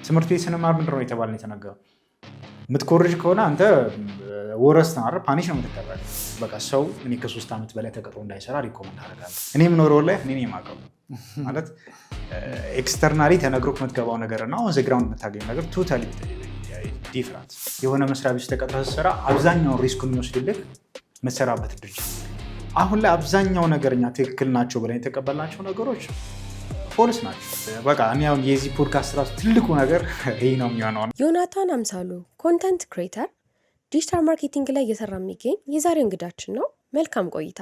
ትምህርት ቤት ስንማር ምንድን ነው የተባልን የተነገረው? የምትኮርጅ ከሆነ አንተ worst ነው አይደል? Punish ነው የምትደረገው። በቃ ሰው እኔ ከ3 ዓመት በላይ ተቀጥሮ እንዳይሰራ recommend አደርጋለሁ። እኔ የምኖረው life እኔ ነኝ የማውቀው። ማለት externally ተነግሮ የምትገባው ነገር እና on the ground የምታገኘው ነገር totally different። የሆነ መስሪያ ቤት ተቀጥረህ ስትሰራ አብዛኛውን risk የሚወስድልህ የምትሰራበት ድርጅት። አሁን ላይ አብዛኛው ነገር እኛ ትክክል ናቸው ብለን የተቀበልናቸው ነገሮች false ናቸው። በቃ እኔ አሁን የዚህ ፖድካስት ራሱ ትልቁ ነገር ይህ ነው የሚሆነው። ዮናታን አምሳሉ content creator፣ digital marketing ላይ እየሰራ የሚገኝ የዛሬው እንግዳችን ነው። መልካም ቆይታ።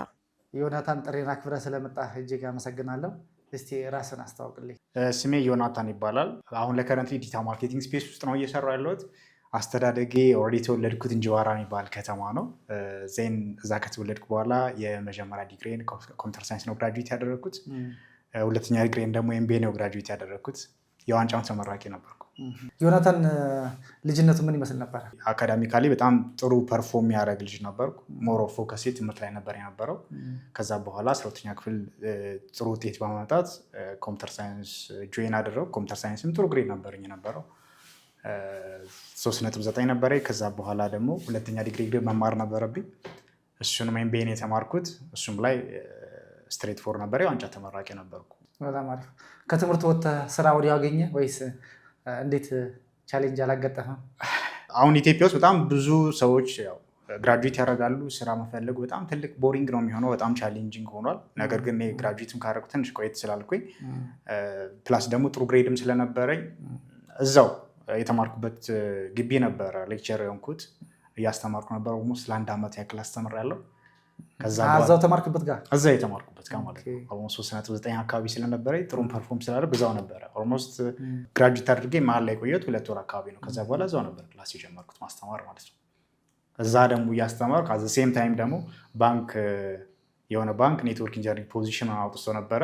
ዮናታን፣ ጥሪዬን አክብረህ ስለመጣህ እጅግ አመሰግናለሁ። እስቲ ራስህን አስተዋውቅልኝ። ስሜ ዮናታን ይባላል። አሁን ለ currently digital marketing space ውስጥ ነው እየሰራሁ ያለሁት። አስተዳደጌ already የተወለድኩት እንጅባራ የሚባል ከተማ ነው። Then እዛ ከተወለድኩ በኋላ የመጀመሪያ ዲግሪን computer science ነው graduate ያደረግኩት። ሁለተኛ ዲግሪን ደግሞ MBA ነው graduate ያደረግኩት። የዋንጫውን ተመራቂ ነበርኩ። ዮናታን፣ ልጅነቱ ምን ይመስል ነበር? Academically በጣም ጥሩ perform የሚያደርግ ልጅ ነበርኩ። More focus ኤ ትምህርት ላይ ነበር የነበረው። ከዛ በኋላ 12ኛ ክፍል ጥሩ ውጤት በማምጣት computer science join አደረግኩ። Computer science ም ጥሩ grade ነበረኝ የነበረው፣ 3.9 ነበረ። ከዛ በኋላ ደግሞ ሁለተኛ ዲግሪ መማር ነበረብኝ። እሱንም MBA ን የተማርኩት፣ እሱም ላይ straight four ነበረ። የዋንጫ ተመራቂ ነበርኩ። በጣም አሪፍ። ከትምህርት ወጥተህ ስራ ወዲያው አገኘህ ወይስ እንዴት፣ challenge አላጋጠመም? አሁን ኢትዮጵያ ውስጥ በጣም ብዙ ሰዎች ያው graduate ያደርጋሉ። ስራ መፈለጉ በጣም ትልቅ boring ነው የሚሆነው። በጣም challenging ሆኗል። ነገር ግን graduate ም ካደረኩ ትንሽ ቆየት ስላልኩኝ plus ደግሞ ጥሩ grade ም ስለነበረኝ እዛው የተማርኩበት ግቢ ነበረ lecturer የሆንኩት፣ እያስተማርኩ ነበር። Almost ለአንድ ዓመት ያክል አስተምሬያለሁ። ከዛ እዛው ተማርክበት ጋር? እዛ የተማርኩበት ጋር ማለት ነው። Almost 3.9 አካባቢ ስለነበረ፣ ጥሩም perform ስላደረግ እዛው ነበረ። Almost graduate አድርጌ መሀል ላይ ቆየሁት 2 ወር አካባቢ ነው። ከዛ በኋላ እዛው ነበር class የጀመርኩት ማስተማር ማለት ነው። እዛ ደግሞ እያስተማርኩ at the same time ደግሞ ባንክ፣ የሆነ ባንክ network engineering position አውጥቶ ነበረ።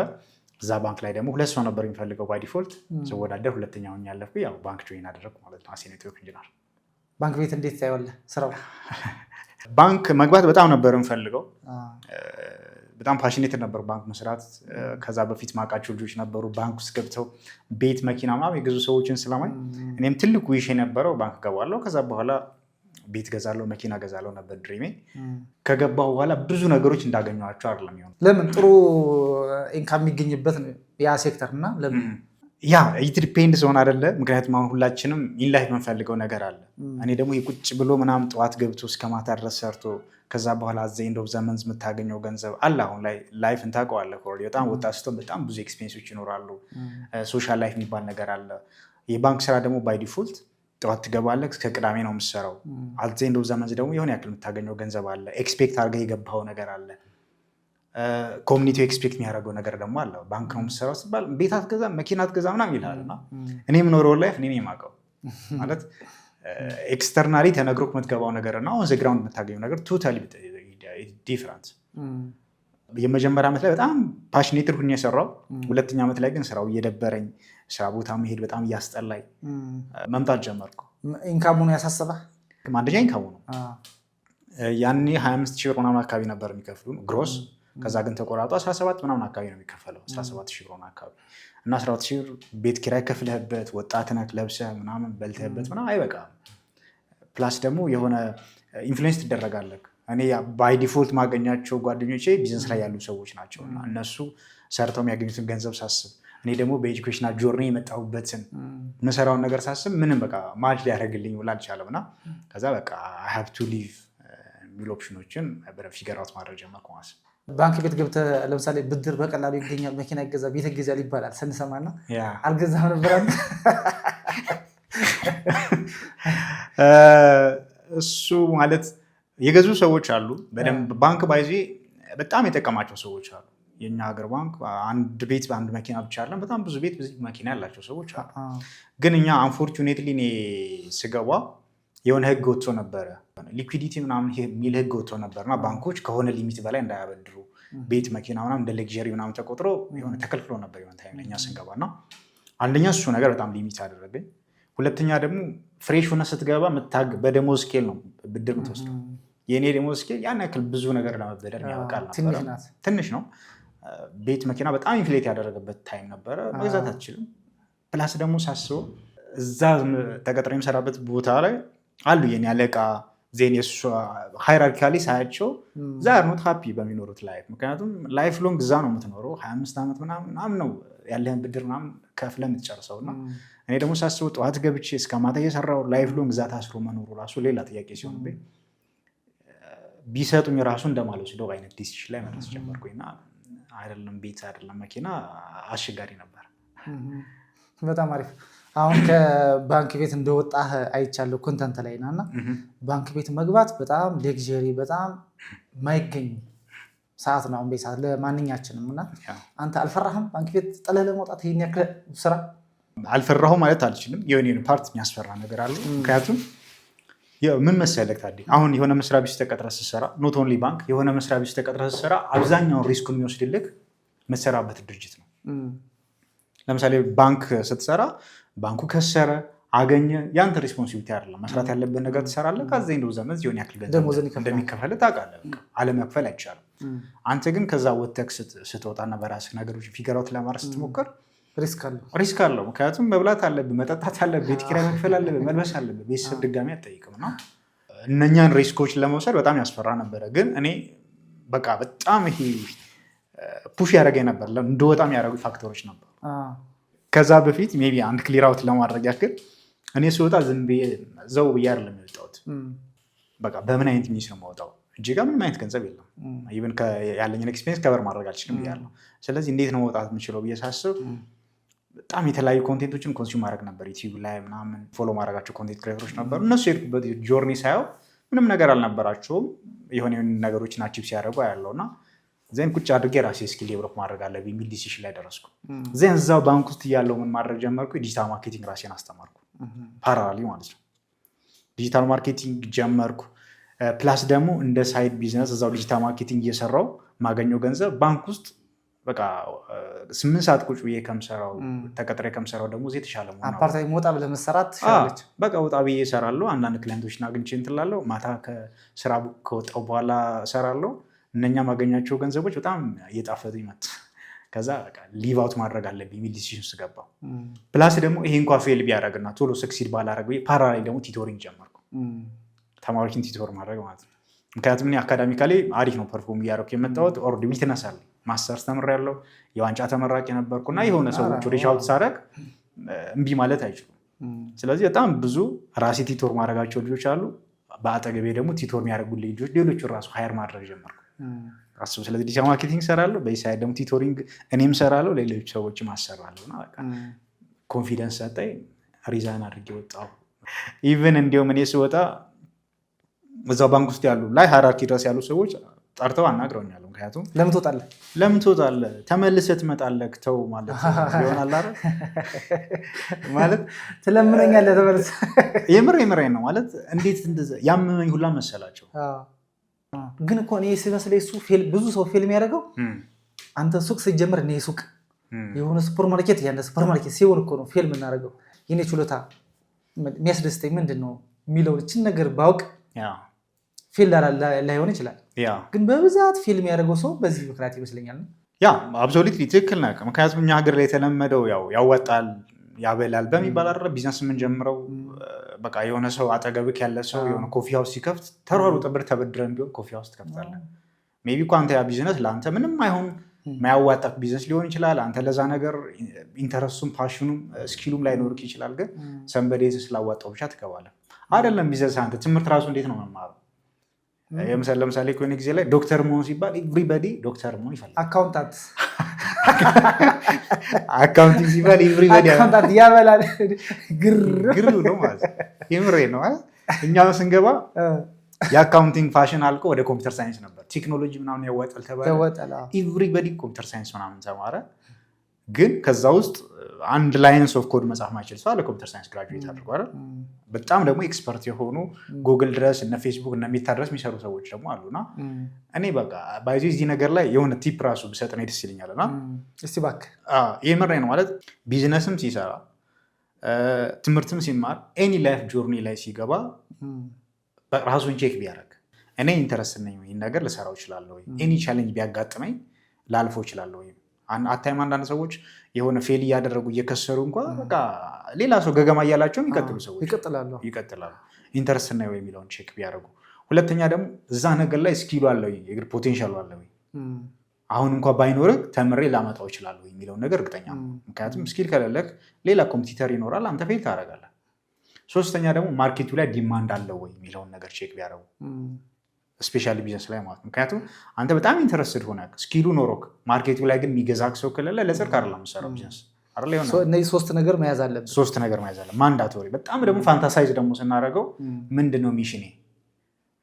እዛ ባንክ ላይ ደግሞ ሁለት ሰው ነበር የሚፈልገው by default። ስወዳደር ሁለተኛ ሆኜ ያለፍኩ፣ ያው ባንክ join አደረግኩ ማለት ነው as a network engineer። ባንክ ቤት እንዴት ታየዋለህ ስራው? ባንክ መግባት በጣም ነበር የምፈልገው። በጣም passionate ነበር ባንክ መስራት። ከዛ በፊት ማውቃቸው ልጆች ነበሩ ባንክ ውስጥ ገብተው ቤት፣ መኪና ምናምን የገዙ ሰዎችን ስለማይ እኔም ትልቁ wish የነበረው ባንክ ገባለሁ፣ ከዛ በኋላ ቤት ገዛለሁ፣ መኪና ገዛለሁ ነበር dream ኤ። ከገባሁ በኋላ ብዙ ነገሮች እንዳገኘኋቸው አይደለም የሆነው። ለምን? ጥሩ income የሚገኝበት ያ ሴክተር እና ለምን? Yeah, it depends ሆን አይደለ? ምክንያቱም አሁን ሁላችንም in life የምንፈልገው ነገር አለ። እኔ ደግሞ ቁጭ ብሎ ምናምን ጠዋት ገብቶ እስከ ማታ ድረስ ሰርቶ ከዛ በኋላ at the end of the month የምታገኘው ገንዘብ አለ። አሁን ላይ life እንታውቀዋለህ። በጣም ወጣት ስትሆን በጣም ብዙ expense ኦች ይኖራሉ። Social life የሚባል ነገር አለ። የባንክ ስራ ደግሞ by default ጠዋት ትገባለህ፣ እስከ ቅዳሜ ነው የምትሰራው። At the end of the month ደግሞ የሆነ ያክል የምታገኘው ገንዘብ አለ። Expect አድርገህ የገባኸው ነገር አለ። Community ው expect የሚያደርገው ነገር ደግሞ አለ። ባንክ ነው የምትሰራው ሲባል ቤት አትገዛም፣ መኪና አትገዛም ምናምን ይልሃል። እና እኔ የምኖረው life እኔ ነኝ የማውቀው። ማለት externally ተነግሮ የምትገባው ነገር እና on the ground የምታገኘው ነገር totally different። የመጀመሪያ ዓመት ላይ በጣም passionate ሁኜ የሰራው፣ ሁለተኛ ዓመት ላይ ግን ስራው እየደበረኝ፣ ስራ ቦታ መሄድ በጣም እያስጠላኝ መምጣት ጀመርኩ። Income ኡ ነው ያሳሰበህ? አንደኛ income ኡ ነው። ያኔ 25 ሺህ ብር ምናምን አካባቢ ነበር የሚከፍሉ gross። ከዛ ግን ተቆራርጦ 17 ምናምን አካባቢ ነው የሚከፈለው፣ 17 ሺህ ብር አካባቢ። እና 17 ሺህ ብር ቤት ኪራይ ከፍለህበት፣ ወጣት ነህ፣ ለብሰህ ምናምን በልተህበት ምናምን አይበቃም። Plus ደግሞ የሆነ influence ትደረጋለህ። እኔ by default ማገኛቸው ጓደኞቼ ቢዝነስ ላይ ያሉ ሰዎች ናቸው እና እነሱ ሰርተው የሚያገኙትን ገንዘብ ሳስብ፣ እኔ ደግሞ በ educational journey የመጣሁበትን የምሰራውን ነገር ሳስብ ምንም በቃ match ሊያደርግልኝ ውላ አልቻለም። እና ከዛ በቃ I have to leave የሚሉ option ኦችን በደንብ figure out ማድረግ ጀመርኩ ማለት ነው። ባንክ ቤት ገብተህ ለምሳሌ ብድር በቀላሉ ይገኛል፣ መኪና ይገዛል፣ ቤት ይገዛል ይባላል ስንሰማና አልገዛህም ነበር አንተ? እሱ ማለት የገዙ ሰዎች አሉ። በደንብ ባንክ by the way በጣም የጠቀማቸው ሰዎች አሉ። የእኛ ሀገር ባንክ አንድ ቤት በአንድ መኪና ብቻ አይደለም፣ በጣም ብዙ ቤት፣ ብዙ መኪና ያላቸው ሰዎች አሉ። ግን እኛ unfortunately እኔ ስገባ የሆነ ህግ ወጥቶ ነበረ፣ liquidity ምናምን የሚል ህግ ወጥቶ ነበር እና ባንኮች ከሆነ limit በላይ እንዳያበድሩ፣ ቤት መኪና ምናምን እንደ luxury ምናምን ተቆጥሮ የሆነ ተከልክሎ ነበር የሆነ time እኛ ስንገባ። እና አንደኛ እሱ ነገር በጣም limit አደረገኝ። ሁለተኛ ደግሞ fresh ሆነህ ስትገባ በደሞዝ scale ነው ብድር የምትወስደው። የእኔ ደሞዝ scale ያን ያክል ብዙ ነገር ለመበደር የሚያበቃ አልነበረም። ትንሽ ነው። ቤት መኪና በጣም inflate ያደረገበት time ነበረ። መግዛት አትችልም። Plus ደግሞ ሳስበው እዛ ተቀጥሮ የምሰራበት ቦታ ላይ አሉ የኔ አለቃ፣ then hierarchically ሳያቸው they are not happy በሚኖሩት life። ምክንያቱም life long እዛ ነው የምትኖረው፣ 25 ዓመት ምናምን ነው ያለህን ብድር ምናምን ከፍለህ የምትጨርሰው። እና እኔ ደግሞ ሳስበው ጠዋት ገብቼ እስከ ማታ እየሰራሁ life long እዛ ታስሮ መኖሩ ራሱ ሌላ ጥያቄ ሲሆንብኝ ቢሰጡኝ ራሱ እንደማልወስደው አይነት decision ላይ መድረስ ጀመርኩኝ። እና አይደለም ቤት፣ አይደለም መኪና፣ አስቸጋሪ ነበር። በጣም አሪፍ። አሁን ከባንክ ቤት እንደወጣህ አይቻለሁ content ላይ፣ እና ባንክ ቤት መግባት በጣም luxury፣ በጣም ማይገኝ ሰዓት ነው አሁን ሰዓት ለማንኛችንም። እና አንተ አልፈራህም ባንክ ቤት ጥለህ ለመውጣት ይሄን ያክል ስራ? አልፈራሁም ማለት አልችልም። የሆነ part የሚያስፈራ ነገር አለው። ምክንያቱም ምን መሰለህ ታዲያ፣ አሁን የሆነ መስሪያ ቤት ተቀጥረህ ስትሰራ፣ not only ባንክ፣ የሆነ መስሪያ ቤት ተቀጥረህ ስትሰራ አብዛኛውን risk ኡን የሚወስድልህ የምትሰራበት ድርጅት ነው። ለምሳሌ ባንክ ስትሰራ ባንኩ ከሰረ አገኘ ያንተ responsibility አይደለም። መስራት ያለብን ነገር ትሰራለህ። ከዚ እንደው ዘመን የሆነ ያክል ገንዘብ እንደሚከፈልህ ታውቃለህ። አለመክፈል አይቻልም። አንተ ግን ከዛ ወጥተህ ስትወጣና በራስህ ነገሮች figure out ለማድረግ ስትሞክር risk አለው። ምክንያቱም መብላት አለብህ፣ መጠጣት አለብህ፣ ቤት ኪራይ መክፈል አለብህ፣ መልበስ አለብህ። ቤተሰብ ድጋሚ አትጠይቅም። እና እነኛን risk ኦች ለመውሰድ በጣም ያስፈራ ነበረ። ግን እኔ በቃ በጣም ይሄ push ያደረገኝ ነበር፣ እንደወጣም ያደረጉ factor ኦች ነበሩ። ከዛ በፊት maybe አንድ clear out ለማድረግ ያክል እኔ ስወጣ ዝም ብዬ ዘው ብዬ አይደለም የወጣሁት። በቃ በምን አይነት means ነው የማወጣው? እጄ ጋር ምንም አይነት ገንዘብ የለም። Even ያለኝን expense cover ማድረግ አልችልም ብያለሁ። ስለዚህ እንዴት ነው መውጣት የምችለው ብዬ ሳስብ በጣም የተለያዩ content ኦችን consume ማድረግ ነበር። YouTube ላይ ምናምን follow ማድረጋቸው content creator ኦች ነበሩ። እነሱ የሄድኩበት journey ሳየው ምንም ነገር አልነበራቸውም። የሆነ የሆነ ነገሮችን achieve ሲያደርጉ ያለው እና then ቁጭ አድርጌ ራሴ skill develop ማድረግ አለብኝ የሚል decision ላይ ደረስኩ። Then እዛው ባንክ ውስጥ እያለው ምን ማድረግ ጀመርኩ? Digital marketing ራሴን አስተማርኩ። Parallelly ማለት ነው። Digital marketing ጀመርኩ። Plus ደግሞ እንደ side business እዛው digital marketing እየሰራው ማገኘው ገንዘብ ባንክ ውስጥ በቃ 8 ሰዓት ቁጭ ብዬ ከምሰራው፣ ተቀጥሬ ከምሰራው ደግሞ የተሻለ መሆን Part-time ወጣ ብለህ መሰራት ትችላለች። በቃ ወጣ ብዬ እሰራለሁ። አንዳንድ client ኦችን አግኝቼ እንትን እላለሁ። ማታ ከስራ ከወጣሁ በኋላ እሰራለሁ። እነኛ ማገኛቸው ገንዘቦች በጣም እየጣፈጡ ይመጡ። ከዛ leave out ማድረግ አለብኝ የሚል decision ውስጥ ገባሁ። Plus ደግሞ ይሄ እንኳ fail ቢያደርግና ቶሎ succeed ባላረግ ብዬ parallel ደግሞ tutoring ጀመርኩ። ተማሪዎችን tutor ማድረግ ማለት ነው። ምክንያቱም እኔ academically አሪፍ ነው perform እያደረኩ የመጣሁት። Already witness አለኝ። ማስተርስ ተምሬያለሁ፣ የዋንጫ ተመራቂ ነበርኩ እና የሆነ ሰዎች reach out ሳደርግ እምቢ ማለት አይችሉም። ስለዚህ በጣም ብዙ ራሴ tutor ማድረጋቸው ልጆች አሉ። በአጠገቤ ደግሞ tutor የሚያደርጉልኝ ልጆች ሌሎቹ ራሱ hire ማድረግ ጀመርኩ። አስቡ። ስለዚህ digital marketing እሰራለሁ፣ በዚህ side ደግሞ tutoring እኔም እሰራለሁ፣ ሌሎች ሰዎችም አሰራለሁ። እና በቃ confidence ሰጠኝ። Resign አድርጌ ወጣሁ። Even እንዲሁም እኔ ስወጣ እዛው ባንክ ውስጥ ያሉ ላይ hierarchy ድረስ ያሉ ሰዎች ጠርተው አናግረውኛል። ምክንያቱም ለምን ትወጣለህ? ለምን ትወጣለህ? ተመልሰህ ትመጣለህ። ተው ማለት ይሆናል አይደል? ማለት ትለምነኛለህ ተመልሰህ። የምር የምሬን ነው። ማለት እንዴት ያመመኝ ሁላ መሰላቸው። ግን እኮ እኔ ሲመስለኝ እሱ ብዙ ሰው fail የሚያደርገው አንተ ሱቅ ስትጀምር እኔ ሱቅ የሆነ ሱፐር ማርኬት ያለ ሱፐር ማርኬት ሲሆን እኮ ነው fail የምናደርገው። የኔ ችሎታ የሚያስደስተኝ ምንድን ነው የሚለው እችን ነገር ባውቅ fail ላይሆን ይችላል። ግን በብዛት fail የሚያደርገው ሰው በዚህ ምክንያት ይመስለኛል። Yeah, absolutely ትክክል ነህ። ምክንያቱም እኛ ሀገር ላይ የተለመደው ያው ያወጣል ያበላል በሚባል አይደለ ቢዝነስ የምንጀምረው። በቃ የሆነ ሰው አጠገብክ ያለ ሰው የሆነ coffee house ሲከፍት ተሯሩጠህ ብር ተበድረን ቢሆን coffee house ትከፍታለህ። Maybe እኮ አንተ ያ ቢዝነስ ለአንተ ምንም አይሆን የማያዋጣክ ቢዝነስ ሊሆን ይችላል። አንተ ለዛ ነገር interest ኡም passion ኑም skill ኡም ላይኖርክ ይችላል። ግን somebody ስላዋጣው ብቻ ትገባለህ። አይደለም ቢዝነስ፣ አንተ ትምህርት ራሱ እንዴት ነው መማረው? ለምሳሌ ከሆነ ጊዜ ላይ ዶክተር መሆን ሲባል everybody ዶክተር መሆን ይፈልጋል። Accountant። Accounting ሲባል everybody Accountant ያበላል። ግር ግር ብሎ ማለት ነው። የምሬን ነው። እኛ ስንገባ የ accounting fashion አልቆ ወደ computer science ነበር። ቴክኖሎጂ ምናምን ያዋጣል ተባለ። Everybody computer science ምናምን ተማረ። ግን ከዛ ውስጥ አንድ lines of code መጻፍ ማይችል ሰው አለ computer science graduate አድርጎ አይደል? በጣም ደግሞ expert የሆኑ ጉግል ድረስ፣ እነ ፌስቡክ፣ እነ ሜታ ድረስ የሚሰሩ ሰዎች ደግሞ አሉ። እና እኔ በቃ by the way እዚህ ነገር ላይ የሆነ tip ራሱ ብሰጥ ነው ደስ ይለኛል። እና እስቲ እባክህ። የምሬን ነው። ማለት ቢዝነስም ሲሰራ፣ ትምህርትም ሲማር፣ any life journey ላይ ሲገባ ራሱን check ቢያደርግ፣ እኔ interest ነኝ፣ ይህን ነገር ልሰራው እችላለሁ ወይ፣ any challenge ቢያጋጥመኝ ላልፈው እችላለሁ ወይ? አታይም? አንዳንድ ሰዎች የሆነ fail እያደረጉ እየከሰሩ እንኳ በቃ ሌላ ሰው ገገማ እያላቸው የሚቀጥሉ ሰዎች ይቀጥላሉ። ይቀጥላሉ። Interest ነው የሚለውን check ቢያደርጉ። ሁለተኛ ደግሞ እዛ ነገር ላይ skill ኡ አለ ወይ፣ የግር potential ኡ አለ ወይ፣ አሁን እንኳ ባይኖርህ ተምሬ ላመጣው እችላለሁ የሚለውን ነገር እርግጠኛ ነው። ምክንያቱም skill ከሌለህ ሌላ competitor ይኖራል፣ አንተ fail ታደርጋለህ። ሶስተኛ ደግሞ market ኡ ላይ demand አለው ወይ የሚለውን ነገር check ቢያደርጉ፣ especially business ላይ ማለት ነው። ምክንያቱም አንተ በጣም interested ሆነህ skill ኡ ኖሮክ market ኡ ላይ ግን የሚገዛ ሰው ከሌለ ለጽድቅ አይደለም የምትሰራው ቢዝነስ አይደለ የሆነ እነዚህ ሶስት ነገር መያዝ አለብን። ሶስት ነገር መያዝ አለ mandatory። በጣም ደግሞ fantasize ደግሞ ስናደርገው ምንድን ነው mission ኤ?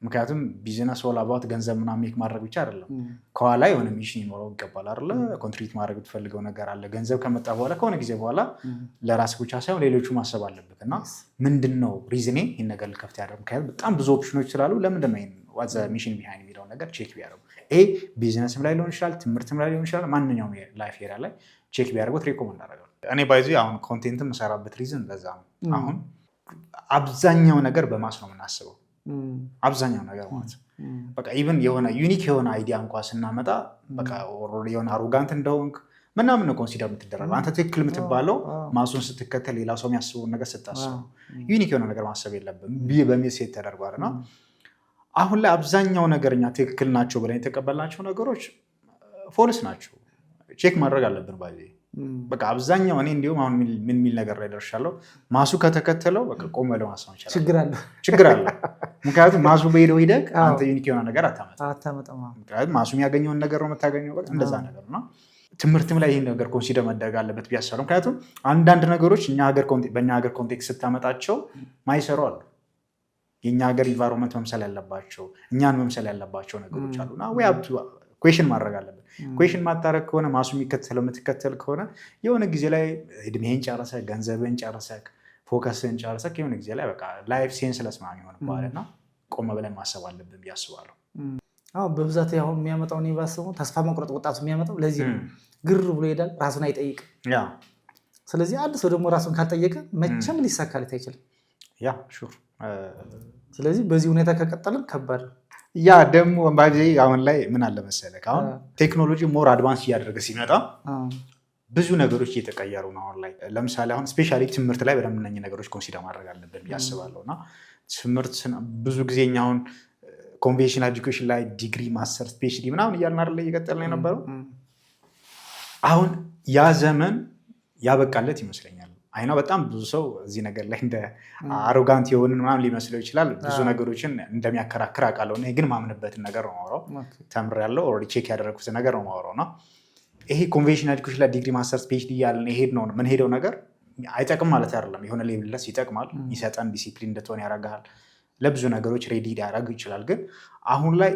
ምክንያቱም business all about ገንዘብ ምናምን make ማድረግ ብቻ አይደለም። ከኋላ የሆነ mission ይኖረው ይገባል አይደለ? Contribute ማድረግ የምትፈልገው ነገር አለ። ገንዘብ ከመጣ በኋላ ከሆነ ጊዜ በኋላ ለራስህ ብቻ ሳይሆን ሌሎቹ ማሰብ አለብህ። እና ምንድን ነው reason ኤ ይህን ነገር ልከፍት ያደርግ? ምክንያቱም በጣም ብዙ option ኖች ስላሉ ለምንድን ነው what's the mission behind የሚለውን ነገር check ቢያደርጉ። ይሄ ቢዝነስም ላይ ሊሆን ይችላል፣ ትምህርትም ላይ ሊሆን ይችላል። ማንኛውም life area ላይ check ቢያደርጉት recommend አደርጋለሁ። እኔ by the way አሁን content የምሰራበት reason ለዛ ነው። አሁን አብዛኛው ነገር በ mass ነው የምናስበው፣ አብዛኛው ነገር ማለት ነው። በቃ even የሆነ unique የሆነ idea እንኳ ስናመጣ በቃ የሆነ arrogant እንደሆንክ ምናምን ነው consider የምትደረገው። አንተ ትክክል የምትባለው mass ኡን ስትከተል፣ ሌላ ሰው የሚያስበውን ነገር ስታስበው፣ unique የሆነ ነገር ማሰብ የለብም በሚል set ተደርጓል። እና አሁን ላይ አብዛኛው ነገር እኛ ትክክል ናቸው ብለን የተቀበልናቸው ነገሮች false ናቸው። Check ማድረግ አለብን። By the way በቃ አብዛኛው እኔ እንዲሁም አሁን ምን የሚል ነገር ላይ ደርሻለሁ። Mass ኡ ከተከተለው በቃ ቆም ብለህ ማሰብ ይቻላል። ችግር አለ። ችግር አለ። ምክንያቱም mass ኡ በሄደው ሂደህ አንተ unique የሆነ ነገር አታመጣም። አታመጣም። ምክንያቱም mass ኡ የሚያገኘውን ነገር ነው የምታገኘው። በቃ እንደዛ ነገር ነው። ትምህርትም ላይ ይህን ነገር consider መደረግ አለበት ብዬ አስባለሁ። ምክንያቱም አንዳንድ ነገሮች በእኛ ሀገር context ስታመጣቸው ማይሰሩ አሉ። የእኛ ሀገር environment መምሰል ያለባቸው፣ እኛን መምሰል ያለባቸው ነገሮች አሉ እና question ማድረግ አለብን። Question ማታረግ ከሆነ፣ mass ኡ የሚከተለው የምትከተል ከሆነ የሆነ ጊዜ ላይ እድሜህን ጨረሰህ፣ ገንዘብህን ጨረሰህ፣ focus ህን ጨረሰህ የሆነ ጊዜ ላይ በቃ life senseless ምናምን ይሆንብሃል እና ቆመ ብለን ማሰብ አለብን ብዬ አስባለሁ። አዎ፣ በብዛት አሁን የሚያመጣው እኔ ባስበው ተስፋ መቁረጥ ወጣቱ የሚያመጣው ለዚህ ነው። ግር ብሎ ይሄዳል፣ ራሱን አይጠይቅም። ስለዚህ አንድ ሰው ደግሞ ራሱን ካልጠየቀ መቼም ሊሳካለት አይችልም። Yeah, sure። ስለዚህ በዚህ ሁኔታ ከቀጠልን ከባድ ነው። Yeah፣ ደግሞ by the way አሁን ላይ ምን አለ መሰለህ፣ አሁን ቴክኖሎጂ more advance እያደረገ ሲመጣ ብዙ ነገሮች እየተቀየሩ ነው። አሁን ላይ ለምሳሌ አሁን especially ትምህርት ላይ በደንብ እነኝህ ነገሮች consider ማድረግ አለብን ብዬ አስባለሁ። እና ትምህርት ብዙ ጊዜ እኛ አሁን conventional education ላይ ዲግሪ፣ masters፣ PhD ምናምን እያልን አይደለ እየቀጠልን የነበረው? አሁን ያ ዘመን ያበቃለት ይመስለኛል። አይና በጣም ብዙ ሰው እዚህ ነገር ላይ እንደ arrogant የሆንን ምናምን ሊመስለው ይችላል። ብዙ ነገሮችን እንደሚያከራክር አውቃለሁ። እኔ ግን ማምንበትን ነገር ነው የማወራው። ተምሬያለሁ፣ already check ያደረግኩትን ነገር ነው የማወራው። እና ይሄ conventional education ላይ ዲግሪ፣ masters፣ PhD እያልን ሄድ ነው ምንሄደው ነገር አይጠቅም ማለት አይደለም። የሆነ level ድረስ ይጠቅማል። ይሰጠን ዲሲፕሊን እንድትሆን ያደርግሃል። ለብዙ ነገሮች ready ሊያደርግ ይችላል። ግን አሁን ላይ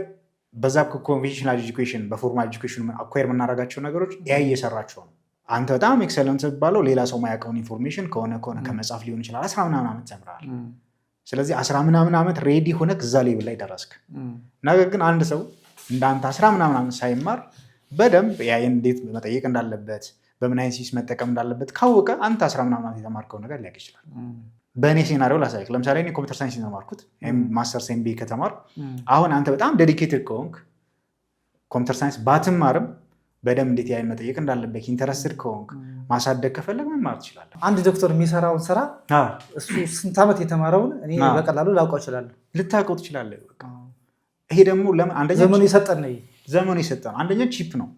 በዛ conventional education በ formal education acquire የምናደርጋቸው ነገሮች AI እየሰራቸው ነው። አንተ በጣም excellent ባለው ሌላ ሰው ማያውቀውን information ከሆነ ከመጽሐፍ ሊሆን ይችላል 10 ምናምን ዓመት ተምረሃል። ስለዚህ 10 ምናምን ዓመት ready ሆነህ እዛ level ላይ ደረስክ። ነገር ግን አንድ ሰው እንዳንተ 10 ምናምን ዓመት ሳይማር በደንብ AI ን እንዴት መጠየቅ እንዳለበት፣ በምን አይነት sense መጠቀም እንዳለበት ካወቀ አንተ 10 ምናምን ዓመት የተማርከውን ነገር ሊያውቅ ይችላል። በእኔ scenario ላሳይክ። ለምሳሌ እኔ computer science የተማርኩት፣ masters MBA ከተማር፣ አሁን አንተ በጣም dedicated ከሆንክ computer science ባትማርም በደንብ እንዴት AI ን መጠየቅ እንዳለበት interested ከሆንክ፣ ማሳደግ ከፈለግ መማር ትችላለህ። አንድ ዶክተር የሚሰራውን ስራ እሱ ስንት ዓመት የተማረውን እኔ በቀላሉ ላውቀው እችላለሁ። ልታውቀው ትችላለህ። በቃ ይሄ ደግሞ ለምን አንደኛ ዘመኑ የሰጠን ነው። ዘመኑ የሰጠን አንደኛ cheap ነው።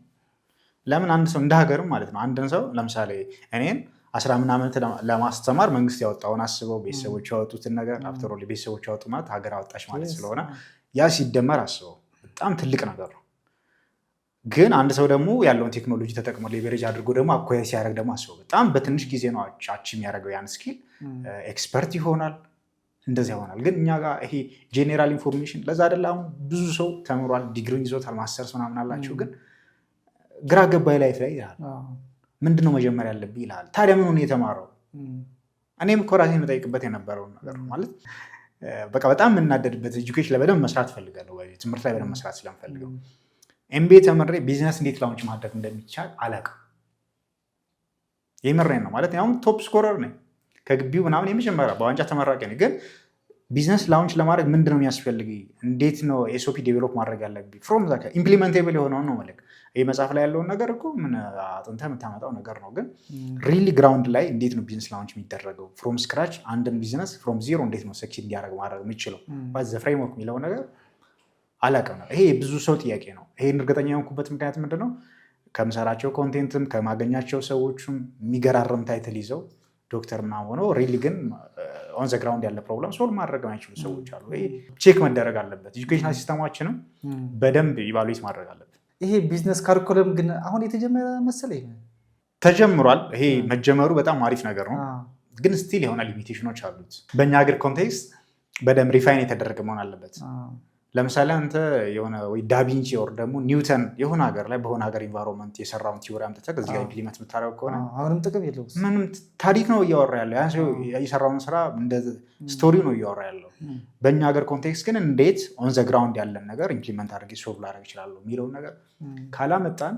ለምን አንድ ሰው እንደ ሀገርም ማለት ነው አንድን ሰው ለምሳሌ እኔን 10 ምናምን ዓመት ለማስተማር መንግስት ያወጣውን አስበው፣ ቤተሰቦች ያወጡትን ነገር፣ after all ቤተሰቦች ያወጡ ማለት ሀገር አወጣች ማለት ስለሆነ ያ ሲደመር አስበው በጣም ትልቅ ነገር ነው። ግን አንድ ሰው ደግሞ ያለውን ቴክኖሎጂ ተጠቅሞ leverage አድርጎ ደግሞ acquire ሲያደርግ ደግሞ አስበው በጣም በትንሽ ጊዜ ነው achieve የሚያደርገው ያን skill፣ expert ይሆናል፣ እንደዚያ ይሆናል። ግን እኛ ጋር ይሄ general information ለዛ አይደለ አሁን ብዙ ሰው ተምሯል፣ ዲግሪን ይዞታል፣ ማስተርስ ምናምን አላቸው፣ ግን ግራ ገባይ life ላይ ይልሃል። ምንድነው መጀመሪያ ያለብህ ይልሃል። ታዲያ ምን ሆነ የተማረው? እኔም እኮ ራሴን የምጠይቅበት የነበረውን ነገር ነው። ማለት በቃ በጣም የምናደድበት education ላይ በደንብ መስራት እፈልጋለሁ። ትምህርት ላይ በደንብ መስራት ስለምፈልገው MBA ተምሬ ቢዝነስ እንዴት launch ማድረግ እንደሚቻል አላውቅም። የምሬን ነው። ማለት አሁን top scorer ነኝ ከግቢው ምናምን የመጀመሪያ በዋንጫ ተመራቂ ነኝ። ግን Business launch ለማድረግ ምንድን ነው የሚያስፈልግ? እንዴት ነው SOP develop ማድረግ ያለብኝ? From implementable የሆነውን ነው መልክ። ይህ መጽሐፍ ላይ ያለውን ነገር እኮ ምን አጥንተህ የምታመጣው ነገር ነው። ግን really ground ላይ እንዴት ነው business launch የሚደረገው? From scratch አንድን business from zero እንዴት ነው succeed እንዲያደርግ ማድረግ የምችለው? The framework የሚለው ነገር አላውቅም ነው። ይሄ የብዙ ሰው ጥያቄ ነው። ይሄን እርግጠኛ የሆንኩበት ምክንያት ምንድን ነው? ከምሰራቸው content ም ከማገኛቸው ሰዎችም የሚገራርም title ይዘው ዶክተር ምናምን ሆነው really ግን on the ground ያለ problem solve ማድረግ የማይችሉ ሰዎች አሉ። ይሄ check መደረግ አለበት። Educational system ኣችንም በደንብ evaluate ማድረግ አለበት። ይሄ business curriculum ግን አሁን የተጀመረ መሰለኝ። ተጀምሯል። ይሄ መጀመሩ በጣም አሪፍ ነገር ነው፣ ግን still የሆነ limitation ኖች አሉት። በእኛ ሀገር context በደንብ refine የተደረገ መሆን አለበት። ለምሳሌ አንተ የሆነ ወይ ዳቪንቺ or ደግሞ ኒውተን የሆነ ሀገር ላይ በሆነ ሀገር environment የሰራውን theory አምጥተህ እዚህ ጋር implement የምታደርገው ከሆነ አሁንም ጥቅም የለውም። ምንም ታሪክ ነው እያወራ ያለው። ያን ሰው የሰራውን ስራ እንደ story ነው እያወራ ያለው። በእኛ ሀገር context ግን እንዴት on the ground ያለን ነገር implement አድርጌ solve ላደርግ እችላለሁ የሚለውን ነገር ካላመጣን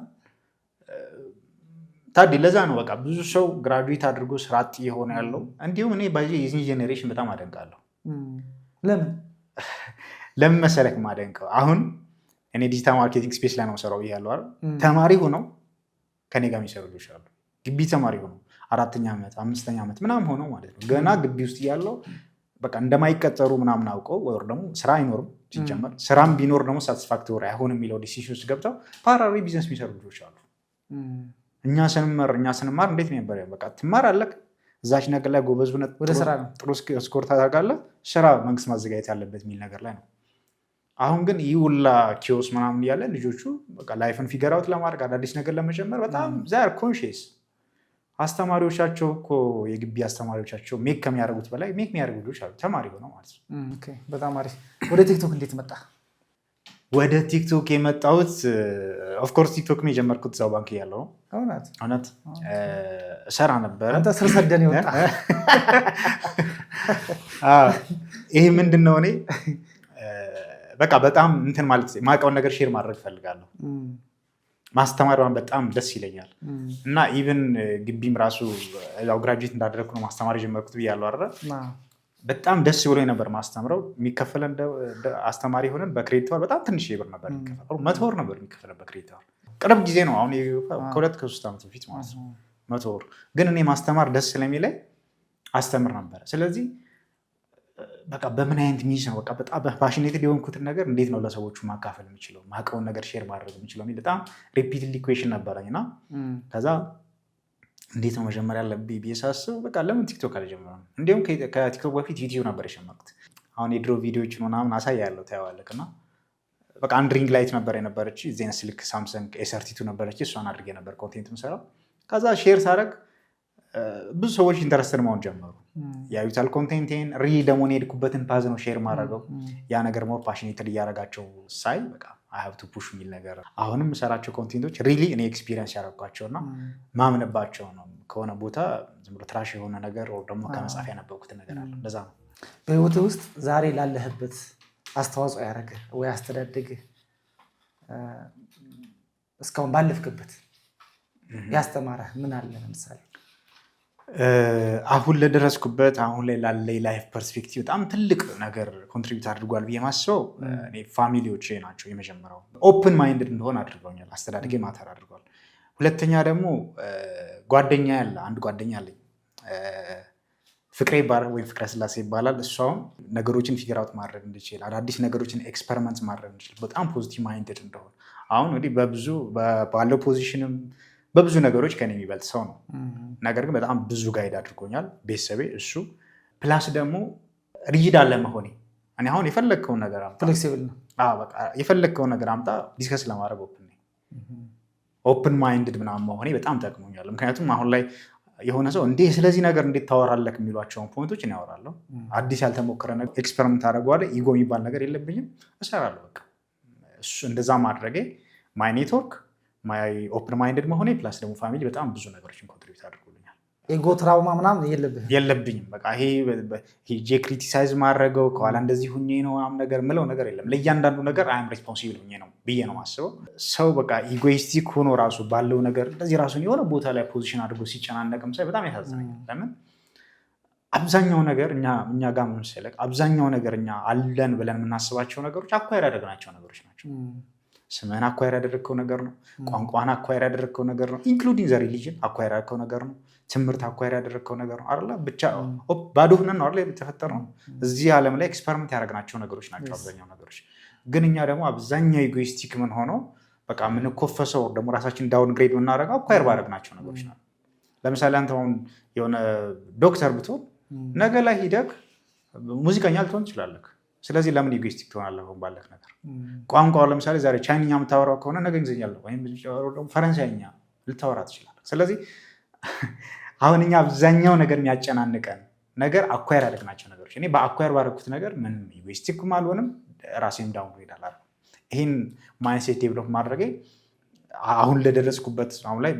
ታዲ ለዛ ነው በቃ ብዙ ሰው graduate አድርጎ ስራ አጥ የሆነ ያለው። እንዲሁም እኔ በዚህ የዚህ generation በጣም አደንቃለሁ። ለምን? ለምን መሰለክ ማደንቀው? አሁን እኔ digital marketing space ላይ ነው የምሰራው ብያለሁ አይደል? ተማሪ ሆነው ከኔ ጋር የሚሰሩ ልጆች አሉ። ግቢ ተማሪ ሆነው አራተኛ ዓመት፣ አምስተኛ ዓመት ምናምን ሆነው ማለት ነው። ገና ግቢ ውስጥ እያለው በቃ እንደማይቀጠሩ ምናምን አውቀው ወይ ደግሞ ስራ አይኖርም፣ ሲጀመር ስራም ቢኖር ደግሞ satisfactory አይሆንም የሚለው decision ውስጥ ገብተው parallel business የሚሰሩ ልጆች አሉ። እኛ ስንማር እንዴት ነበር? በቃ ትማራለህ፣ እዛች ነገር ላይ ጎበዝ ሆነህ ወደ ስራ ነው። ጥሩ score ታደርጋለህ፣ ስራ መንግስት ማዘጋጀት ያለበት የሚል ነገር ላይ ነው። አሁን ግን ይህ ሁላ chaos ምናምን እያለ ልጆቹ በቃ life ን figure out ለማድረግ፣ አዳዲስ ነገር ለመጀመር በጣም they're conscious። አስተማሪዎቻቸው እኮ የግቢ አስተማሪዎቻቸው make ከሚያደርጉት በላይ make የሚያደርጉ ልጆች አሉ፣ ተማሪ ሆነው ማለት ነው። Okay፣ በጣም አሪፍ። ወደ ቲክቶክ እንዴት መጣ? ወደ ቲክቶክ የመጣሁት of course ቲክቶክም የጀመርኩት እዛው ባንክ እያለሁ ነው። እውነት? እውነት እሰራ ነበረ። አንተ ስር ሰደን የወጣ። ይሄ ምንድን ነው፣ እኔ በቃ በጣም እንትን ማለት የማውቀውን ነገር share ማድረግ እፈልጋለሁ። ማስተማር በጣም ደስ ይለኛል እና even ግቢም ራሱ ያው graduate እንዳደረግኩ ነው ማስተማር የጀመርኩት ብያለሁ አይደለ? በጣም ደስ ብሎ ነበር ማስተምረው። የሚከፈለን አስተማሪ ሆነን በ credit hour በጣም ትንሽ ብር ነበር የሚከፈለው። 100 ብር ነበር የሚከፈለን በ credit hour። ቅርብ ጊዜ ነው አሁን፣ ከ2 ከ3 ዓመት በፊት ማለት ነው። 100 ብር ግን እኔ ማስተማር ደስ ስለሚለኝ አስተምር ነበረ። ስለዚህ በቃ በምን አይነት means ነው በቃ በጣም passionate የሆንኩትን ነገር እንዴት ነው ለሰዎቹ ማካፈል የምችለው፣ ማውቀውን ነገር share ማድረግ የምችለው የሚል በጣም repeatedly question ነበረኝ። እና ከዛ እንዴት ነው መጀመሪያ ያለብኝ ብዬ ሳስብ በቃ ለምን ቲክቶክ አልጀምርም? እንዲሁም ከቲክቶክ በፊት ዩቲዩብ ነበር የጀመርኩት። አሁን የድሮ ቪዲዮዎችን ምናምን አሳያለሁ ታየዋለህ። እና በቃ አንድ ring light ነበር የነበረች፣ እዚህ አይነት ስልክ ሳምሰንግ A32 ነበረች። እሷን አድርጌ ነበር content የምሰራው። ከዛ share ሳደርግ ብዙ ሰዎች interested መሆን ጀመሩ። ያዩታል content ኤን። Really ደግሞ እኔ የሄድኩበትን path ነው share ማድረገው። ያ ነገር more passionate እያደረጋቸው ሳይ በቃ I have to push የሚል ነገር። አሁንም የምሰራቸው content ኦች really እኔ experience ያደረኳቸው እና ማምንባቸው ነው። ከሆነ ቦታ ዝም ብሎ trash የሆነ ነገር ወይ ደግሞ ከመጽሐፍ ያነበብኩትን ነገር አለ። እንደዛ ነው። በህይወት ውስጥ ዛሬ ላለህበት አስተዋጽኦ ያደረገ ወይ አስተዳደግህ እስካሁን ባለፍክበት ያስተማረህ ምን አለ? ለምሳሌ አሁን ለደረስኩበት፣ አሁን ላይ ላለኝ life perspective በጣም ትልቅ ነገር contribute አድርጓል ብዬ ማስበው እኔ family ዎቼ ናቸው። የመጀመሪያው open minded እንድሆን አድርገውኛል። አስተዳደጌ matter አድርጓል። ሁለተኛ ደግሞ ጓደኛ ያለ አንድ ጓደኛ አለኝ፣ ፍቅሬ ይባላል ወይም ፍቅረ ስላሴ ይባላል። እሷም ነገሮችን figure out ማድረግ እንድችል፣ አዳዲስ ነገሮችን experiment ማድረግ እንድችል፣ በጣም positive minded እንድሆን፣ አሁን እንግዲህ በብዙ ባለው position ም በብዙ ነገሮች ከኔ የሚበልጥ ሰው ነው። ነገር ግን በጣም ብዙ guide አድርጎኛል ቤተሰቤ፣ እሱ plus ደግሞ rigid አለመሆኔ። እኔ አሁን የፈለግከውን ነገር አምጣ፣ flexible ነው። በቃ የፈለግከውን ነገር አምጣ discuss ለማድረግ open ነኝ። Open minded ምናምን መሆኔ በጣም ጠቅሞኛል። ምክንያቱም አሁን ላይ የሆነ ሰው እንዴ ስለዚህ ነገር እንዴት ታወራለህ የሚሏቸውን point ኦች እኔ አወራለሁ። አዲስ ያልተሞከረ ነገር experiment አደርገዋለሁ። Ego የሚባል ነገር የለብኝም፣ እሰራለሁ። በቃ እሱ እንደዛ ማድረጌ፣ my network፣ my open minded መሆኔ plus ደግሞ family በጣም ብዙ ነገሮችን contribute አድርጎልኛል። Ego trauma ምናምን የለብህም? የለብኝም። በቃ ይሄ ሄጄ criticize ማድረገው ከኋላ እንደዚህ ሁኜ ነው ምናምን ነገር ምለው ነገር የለም። ለእያንዳንዱ ነገር I'm responsible ሁኜ ነው ብዬ ነው ማስበው። ሰው በቃ egoistic ሆኖ ራሱ ባለው ነገር እንደዚህ ራሱን የሆነ ቦታ ላይ position አድርጎ ሲጨናነቅም ሳይ በጣም ያሳዝነኛል። ለምን አብዛኛው ነገር እኛ ጋር መሰለህ፣ አብዛኛው ነገር እኛ አለን ብለን የምናስባቸው ነገሮች acquire ያደረግናቸው ነገሮች ናቸው። ስምህን acquire ያደረግከው ነገር ነው። ቋንቋን acquire ያደረግከው ነገር ነው። Including the religion acquire ያደረግከው ነገር ነው። ትምህርት acquire ያደረግከው ነገር ነው አይደለ? ብቻ ባዶ ሆነን ነው አይደለ የተፈጠርነው። እዚህ ዓለም ላይ experiment ያደረግናቸው ነገሮች ናቸው አብዛኛው ነገሮች። ግን እኛ ደግሞ አብዛኛው egoistic ምን ሆነው በቃ የምንኮፈሰው ደግሞ ራሳችን downgrade የምናደርገው acquire ባደረግናቸው ነገሮች ናቸው። ለምሳሌ አንተ አሁን የሆነ ዶክተር ብትሆን ነገ ላይ ሂደህ ሙዚቀኛ ልትሆን ትችላለህ። ስለዚህ ለምን egoistic ትሆናለህ? አሁን ባለህ ነገር ቋንቋው ለምሳሌ ዛሬ ቻይንኛ የምታወራው ከሆነ ነገ እንግሊዝኛ ወይም ደግሞ ፈረንሳይኛ ልታወራ ትችላለህ። ስለዚህ አሁን እኛ አብዛኛው ነገር የሚያጨናንቀን ነገር acquire ያደረግናቸው ነገሮች፣ እኔ በ acquire ባደረግኩት ነገር ምንም egoistic ም አልሆንም፣ ራሴም downgrade አላደርግም። ይህን mindset develop ማድረጌ አሁን ለደረስኩበት፣ አሁን ላይ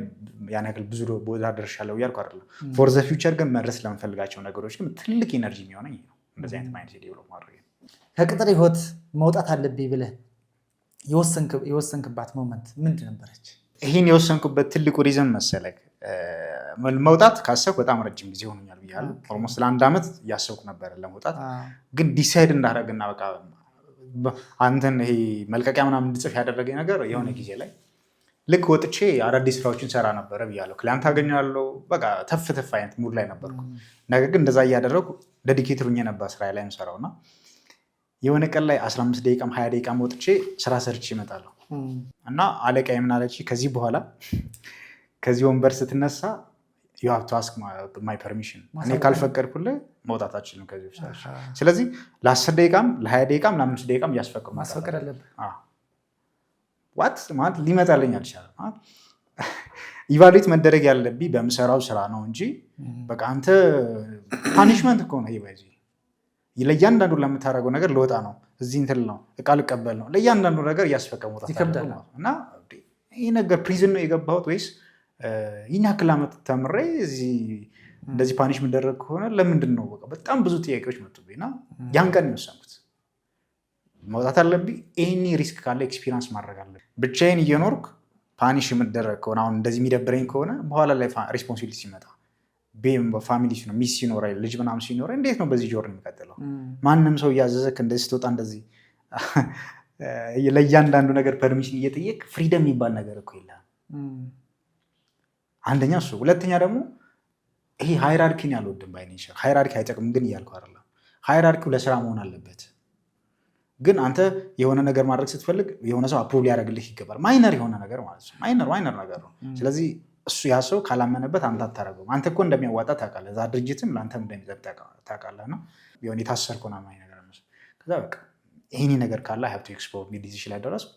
ያን ያክል ብዙ ቦታ ደርሻለሁ እያልኩ አይደለም። For the future ግን መድረስ ለምፈልጋቸው ነገሮች ግን ትልቅ energy የሚሆነኝ ነው እንደዚህ አይነት mindset develop ማድረግ። ከቅጥር ህይወት መውጣት አለብኝ ብለህ የወሰንክባት moment ምንድን ነበረች? ይህን የወሰንኩበት ትልቁ reason መሰለህ፣ መውጣት ካሰብኩ በጣም ረጅም ጊዜ ሆኖኛል ብያለሁ። Almost ለአንድ ዓመት እያሰብኩ ነበረ ለመውጣት። ግን decide እንዳደረግና በቃ አንተን ይሄ መልቀቂያ ምናምን እንድጽፍ ያደረገኝ ነገር የሆነ ጊዜ ላይ ልክ ወጥቼ አዳዲስ ስራዎችን ሰራ ነበረ ብያለሁ። Client አገኛለሁ። በቃ ተፍ ተፍ አይነት mood ላይ ነበርኩ። ነገር ግን እንደዛ እያደረጉ dedicated ሁኜ ነበር ስራ ላይ የምሰራው እና የሆነ ቀን ላይ 15 ደቂቃም 20 ደቂቃም ወጥቼ ስራ ሰርቼ እመጣለሁ እና አለቃዬ ምን አለች? ከዚህ በኋላ ከዚህ ወንበር ስትነሳ you have to ask my permission፣ እኔ ካልፈቀድኩልህ መውጣት አትችልም ከዚህ በፊት። ስለዚህ ለ10 ደቂቃም ለ20 ደቂቃም ለ5 ደቂቃም እያስፈቀድኩ ማስፈቀድ አለብህ። What ማለት ሊመጣልኝ አልቻለም። Evaluate መደረግ ያለብኝ በምሰራው ስራ ነው እንጂ በቃ አንተ punishment እኮ ነው ይሄ። በዚህ ለእያንዳንዱ ለምታደርገው ነገር ልወጣ ነው፣ እዚህ እንትን ነው፣ እቃ ልቀበል ነው፣ ለእያንዳንዱ ነገር እያስፈቀ መውጣት ይከብዳል። እና ይህ ነገር prison ነው የገባሁት ወይስ ይህን ያክል ዓመት ተምሬ እዚህ እንደዚህ punish የምደረግ ከሆነ ለምንድን ነው? በቃ በጣም ብዙ ጥያቄዎች መጡብኝ እና ያን ቀን የወሰንኩት መውጣት አለብኝ። Any risk ካለ experience ማድረግ አለብኝ። ብቻዬን እየኖርኩ punish የምደረግ ከሆነ፣ አሁን እንደዚህ የሚደብረኝ ከሆነ፣ በኋላ ላይ responsibility ሲመጣ፣ family ሲኖር፣ ሚስት ሲኖረ፣ ልጅ ምናምን ሲኖረ እንዴት ነው በዚህ journey የሚቀጥለው? ማንም ሰው እያዘዘክ እንደዚህ ስትወጣ እንደዚህ ለእያንዳንዱ ነገር permission እየጠየቅ freedom የሚባል ነገር እኮ የለም። አንደኛ እሱ፣ ሁለተኛ ደግሞ ይሄ hierarchy ን ያልወድም by nature። Hierarchy አይጠቅምም ግን እያልኩ አይደለም። Hierarchy ው ለስራ መሆን አለበት። ግን አንተ የሆነ ነገር ማድረግ ስትፈልግ የሆነ ሰው approve ሊያደርግልህ ይገባል። Minor የሆነ ነገር ማለት ነው። Minor minor ነገር ነው። ስለዚህ እሱ ያ ሰው ካላመነበት አንተ አታደርገውም። አንተ እኮ እንደሚያዋጣ ታውቃለህ። እዛ ድርጅትም ለአንተም እንደሚጠቅም ታውቃለህ። እና የሆነ የታሰርኩ ምናምን ነገር ከዛ በቃ ይሄኔ ነገር ካለ have to explore የሚል decision ላይ ደረስኩ።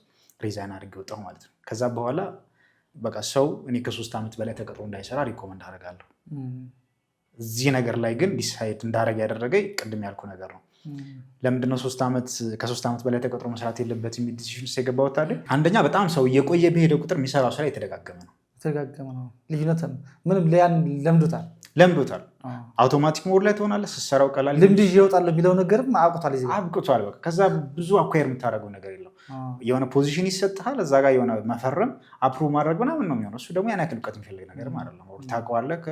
Resign አድርጌ ወጣሁ ማለት ነው። ከዛ በኋላ በቃ ሰው እኔ ከ3 ዓመት በላይ ተቀጥሮ እንዳይሰራ recommend አደርጋለሁ። እዚህ ነገር ላይ ግን decide እንዳደረግ ያደረገኝ ቅድም ያልኩ ነገር ነው። ለምንድነው ከ3 ዓመት በላይ ተቀጥሮ መስራት የለበት የሚል decision ውስጥ የገባሁት ታዲያ? አንደኛ በጣም ሰው እየቆየ በሄደ ቁጥር የሚሰራው ስራ የተደጋገመ ነው። የተደጋገመ ነው። ልዩነት ምንም ያን ለምዶታል። ለምዶታል። Automatic mode ላይ ትሆናለህ። ስትሰራው ቀላል ልምድ ይዤ እወጣለሁ የሚለው ነገርም አብቅቷል። እዚህ ጋር አብቅቷል። በቃ ከዛ ብዙ acquire የምታደርገው ነገር የለው። የሆነ position ይሰጥሃል። እዛ ጋር የሆነ መፈረም፣ approve ማድረግ ምናምን ነው የሚሆነው። እሱ ደግሞ ያን ያክል እውቀት የሚፈልግ ነገር አይደለም። ታውቀዋለህ፣